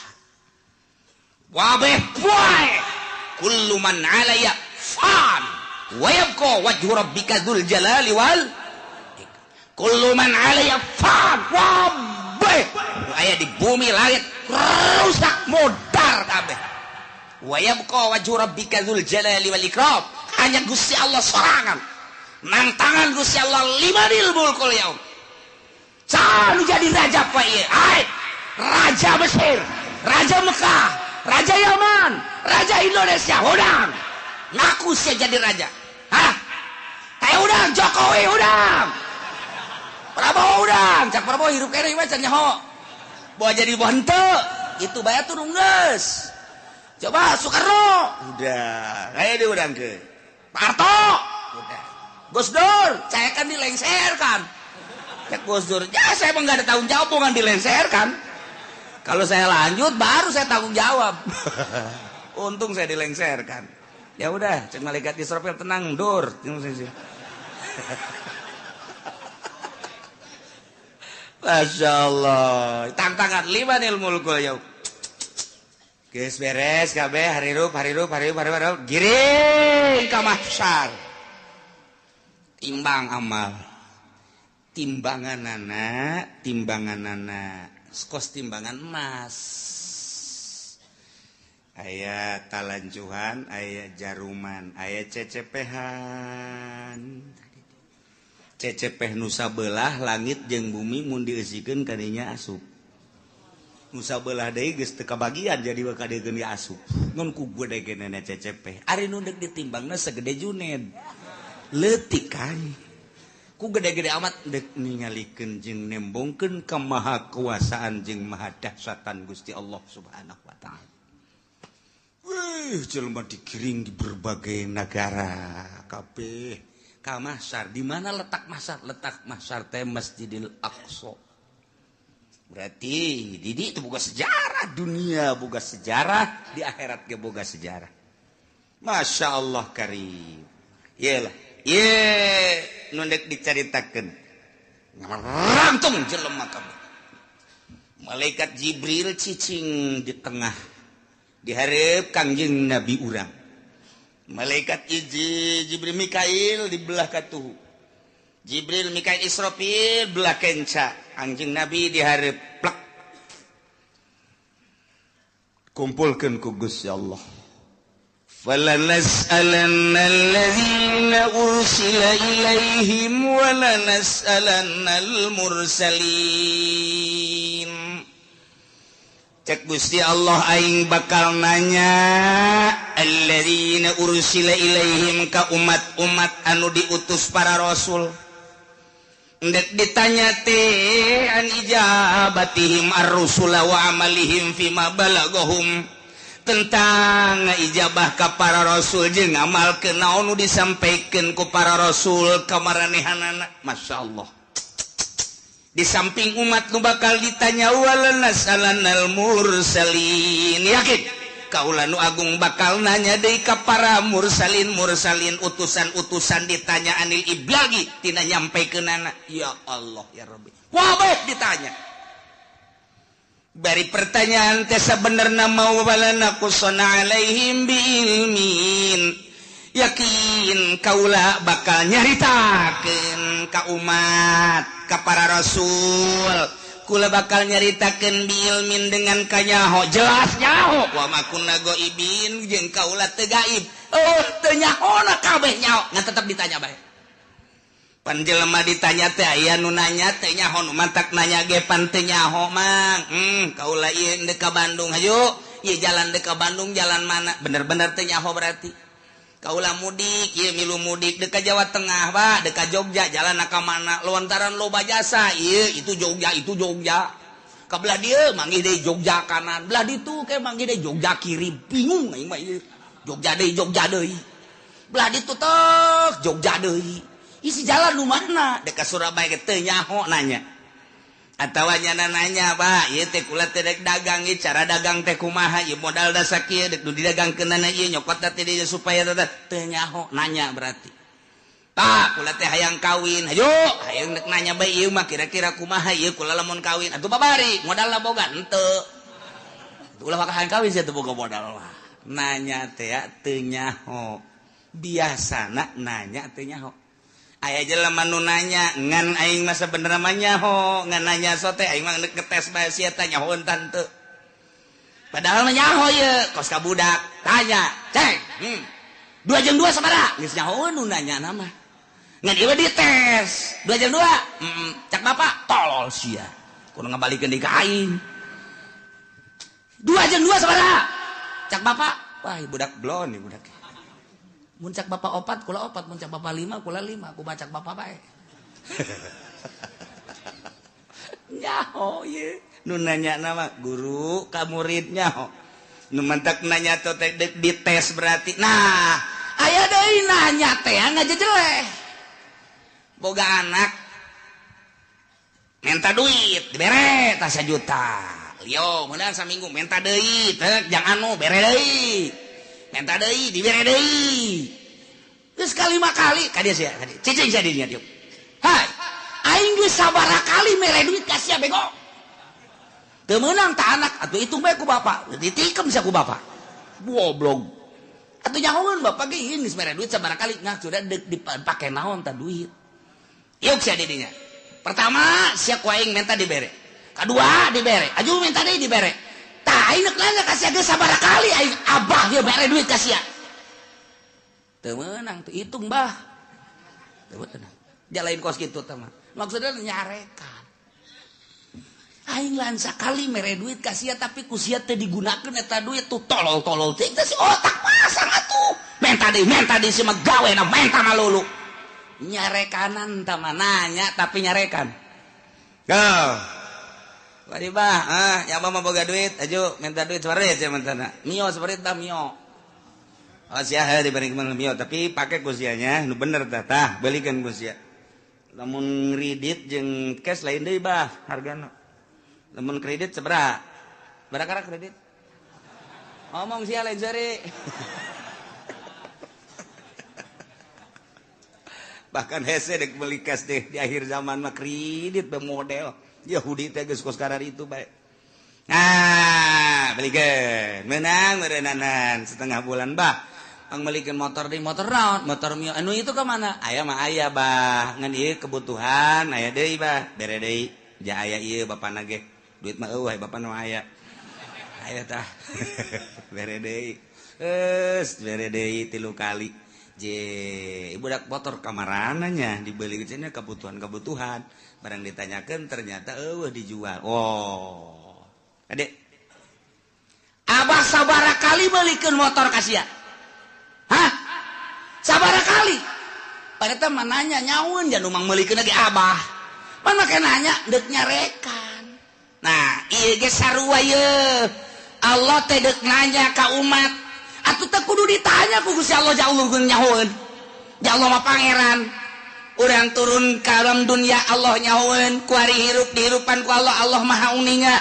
Wabeh poe kullu man 'alayya fan wa yabqa wajhu rabbika dzul jalali wal kullu man 'alayya fan. Wabeh aya di bumi langit rusak modar kabeh. Wa yabqa wajhu rabbika dzul jalali wal ikram. Hanya Gusti Allah sorangan. Nang tangan Gusti Allah limanil mulkul yaum. Saha nu jadi raja poe ieu? Ai, raja Mesir, raja Mekah, raja Yaman, raja Indonesia, hudang. Ngaku sia jadi raja. Hah? Kayak udang Jokowi udang. Prabowo udang, cak Prabowo hirup keneh mah can nyaho. Bawa jadi bawa henteu, itu bae turun geus. Coba Soekarno, udah, kayak dia udah ke Pak Harto, udah. Gus Dur, saya kan dilengserkan. Cek Gus Dur, ya saya emang nggak ada tanggung jawab, bukan dilengserkan. Kalau saya lanjut, baru saya tanggung jawab. Untung saya dilengserkan. Ya udah, cek malaikat Israfil tenang, Dur. Masya Allah, tantangan limanil mulkul yaum. Geus beres kabeh harirup harirup harirup harirup giring ka mahsyar. Timbang amal. Timbanganana, timbanganana, kos timbangan emas. Aya talancuhan, aya jaruman, aya cecepehan. Cecepeh nu sabelah langit jeung bumi mun dieusikeun kadinya asup. Nu sabelah deui geus teu kabagian jadi kadegeun ge asup. Ngan ku gede-gedena cecepeh. Ari nu deuk ditimbangna segede Juned. Leutik kan. Ku gede-gede amat dek ningalikeun jeung nembongkeun kemahakuasaan jeung maha dahsyatan Gusti Allah Subhanahu wa taala. Wih, jelema digiring di berbagai negara kabeh ka Mahsyar. Di mana letak Mahsyar? Letak Mahsyar teh Masjidil Aqsa. Berarti di itu boga sejarah dunia, boga sejarah di akhirat ge boga sejarah. Masya Allah karim. Iyalah, ye nu dek dicaritakeun. Ngarangtung jelema kabeh. Malaikat Jibril cicing di tengah diharap Kangjeng Nabi urang. Malaikat hiji Jibril Mikail di belah katuhu. Jibril Mikail Israfil belah kenca. Kangjeng Nabi diharap plek. Kumpulkeun ku Gusti Allah. Falanas'alanna alladzina ursila ilaihim wa lanas'alannal mursalin. Cek Gusti Allah aing bakal nanya alladzina ursila ilaihim ka umat-umat anu diutus para rasul. Ndek ditanya teh an ijabatihim ar-rusula wa amalihim fima balagahum, tentang ijabah ka para rasul jeung ngamalkeun naon nu disampaikeun ku para rasul ka maranehanana. Masya Allah. Di samping umat nu bakal ditanya walanas'alannal mursalin, yakin kaula nu agung bakal nanya deui ka para mursalin mursalin utusan-utusan ditanya anil iblagi tina nyampaikeunana. Ya Allah ya Rabbi, wabeh ditanya. Bari pertanyaan teh sabenerna mau walana qusana alaihim biilmin, yakin kaula bakal nyaritakeun ka umat ka para rasul, kula bakal nyaritakeun biilmin dengan kanyaho, jelas nyaho, wa ma kunna ghaibin jeung kaula teu gaib. Oh teu nyahona kabeh nyaho, ngan tetep ditanya bae. Pan jelema ditanya teh aya nu nanya teh nyaho, nu mantak nanya ge pan teu nyaho mang. Kaula ieu deuk ka Bandung hayu, ieu jalan deuk ka Bandung jalan mana? Bener-bener teu nyaho berarti. Kaula mudik, ieu milu mudik deuk ka Jawa Tengah, Pak, deuk ka Jogja, jalan ka mana? Lontaran loba jasa, ieu itu Jogja, itu Jogja. Ka belah dieu manggih deui Jogja kanan, belah ditu ke manggih deui Jogja kiri, bingung aing mah ieu. Jogja deui, Jogja deui. Belah ditu tek Jogja deui. Isi jalan nu mana? Deuk ka Surabaya ge teu nyaho nanya. Atawa nyana nanya, Pak, ieu teh kula teh dek dagang, ieu cara dagang teh kumaha, ieu modal da sakieu dek nu didagangkeunana ieu nyokot teh dieu supaya teh nyaho nanya berarti. Pak, kula teh hayang kawin, hayu, hayang dek nanya bae ieu mah kira-kira kumaha ieu kula lamun kawin. Atuh babari, modalna boga henteu. Ulah maka hayang kawin sia teu boga modal lah. Nanya teh teu nyaho. Biasana nanya teu nyaho. Aya jelema nu nanya ngan aing mah sabenerna mah nyaho, ngan nanya sote aing mah ngetes bae sia teh nyahoeun tante. Padahal mah nyaho ieu, kos ka budak tanya, "Ceng, 2 jeung 2 sabaraha?" Geus nyahoeun nu nanya na mah. Ngan ieu dites, 2 jeung 2. Cak bapak, tolol sia. Kudu ngabalikeun deui ka aing. 2 jeung 2 sabaraha? Cak bapak, wah budak blon nih budak. Mun cak bapak opat, kula opat, mun cak bapak lima, kula lima, ku bacak bapak bae. Nyaho ye, nu nanya nama guru ka murid nyaho. Nu mantak nanya teh dites berarti. Nah, aya deui nanya teh ngajejeleh. Boga anak minta duit, dibere tah sajuta. Lio, meunang saminggu minta deui, teh jang anu bere deui. Minta deui, dibere deui. Geus kalima kali ka dieu sia, ka dieu. Cicing sia dinya dieu. Hai, aing geus sabaraha kali mere duit ka sia bego. Teu meunang ta anak, atuh hitung bae ku bapak. Ditikem sia ku bapak. Goblok. Atuh nyahoeun bapak ge ieu geus mere duit sabaraha kali, nah sudah deuk dipake naon ta duit. Yuk sia di dinya. Pertama sia ku aing minta dibere. Kadua dibere, aju minta deui dibere. Tah Tah aing rek nanya ka sia geus sabaraha kali aing abah ieu mere duit ka sia. Teu meunang teu hitung bah. Teu meunang. Jalain kos kitu teh mah. Maksudnya nyarekan. Aing lain sakali mere duit ka sia tapi ku sia teu digunakeun eta duit tuh tolol-tolol teh si otak pasang atuh. Menta deui si mah gawena menta malulu. Nyarekanan tah mah nanya tapi nyarekan. Go. Wadi bah, ah ya mah boga duit, aju minta duit separit sia mentana. Mio separit tah mio. Oh sia heuh diberi mio tapi pake ku sia nya nu bener tah tah belikeun ku sia. Lamun kredit jeung cash lain deui bah hargana. Lamun kredit sabaraha? Berapa kredit? Ngomong sia lain seri. Bahkan hese dek beli cash deh di akhir zaman mah kredit be model Yahudi teh geus kos karar itu bae. Nah, belikeun. Menang meureunnanan setengah bulan bah. Pang belikeun motor di motor naon? Motor Mio. Anu itu ka mana? Aya mah aya bah. Ngan ieu kebutuhan aya deui bah. Bere deui. Ja aya ieu bapana ge. Duit mah eueuh bapana mah aya. Aya tah. Bere deui. Geus bere deui 3 kali. Je, budak motor kamarananya dibeli cenah kebutuhan-kebutuhan. Barang ditanyakeun ternyata eueuh dijual. Oh. Adek. Abah sabaraha kali belikeun motor ka sia? Hah? Sabaraha kali? Padahal mah nanya nyaun jangan mang meulikeun lagi abah. Pan make nanya deuk nyarekan. Nah, ieu ge sarua ye. Allah teh deuk nanya ka umat. Atuh teh kudu ditanya ku Gusti Allah ja Allah nyahoeun. Ja Allah mah pangeran. Urang turun ka alam dunia Allah nyahoeun, kuari hirup dihirupan ku Allah, Allah Maha Uninga.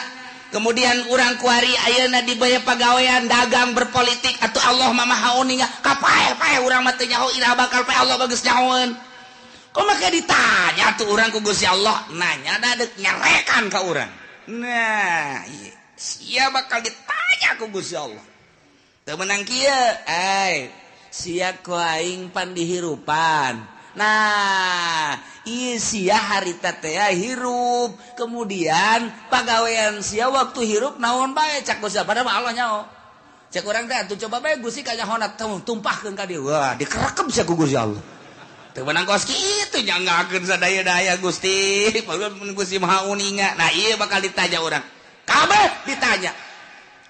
Kemudian urang kuari ayeuna dibaya pagawean dagang berpolitik atuh Allah mah Maha Uninga. Kapae-pae urang mah teu nyaho iraha bakal pae Allah bagus nyahoeun. Kok make ditanya tuh urang ku Gusti Allah nanya da deuk nyarekan ka urang. Nah, ieu sia bakal ditanya ku Gusti Allah. Teu meunang kieu, ai sia ku aing pan dihirupan. Nah, ieu sia harita teh hirup, kemudian pagawean sia waktu hirup naon bae cak Gusti padahal mah Allah nyaho. Cek urang teh atuh coba bae Gusti kanyahona tumpahkeun ka dieu. Wah, dikerekep sia ku Gusti Allah. Teu meunang kos kitu nyanggakeun sadaya-daya Gusti, padahal Gusti Maha Uninga. Nah, ieu bakal ditanya urang. Kabeh ditanya.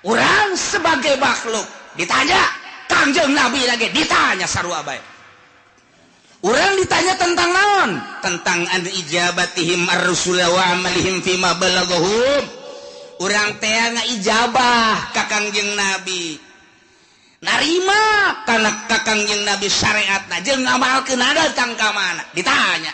Urang sebagai makhluk ditanya, Kangjeng Nabi lagi ditanya sarua bae. Urang ditanya tentang naon? Tentang an ijabatihim ar-rusul wa amalihim fima balaghahum. Urang teh ngaijabah ka Kangjeng Nabi. Narima kana ka Kangjeng Nabi syariatna jeung ngamalkeun datang ka mana? Ditanya.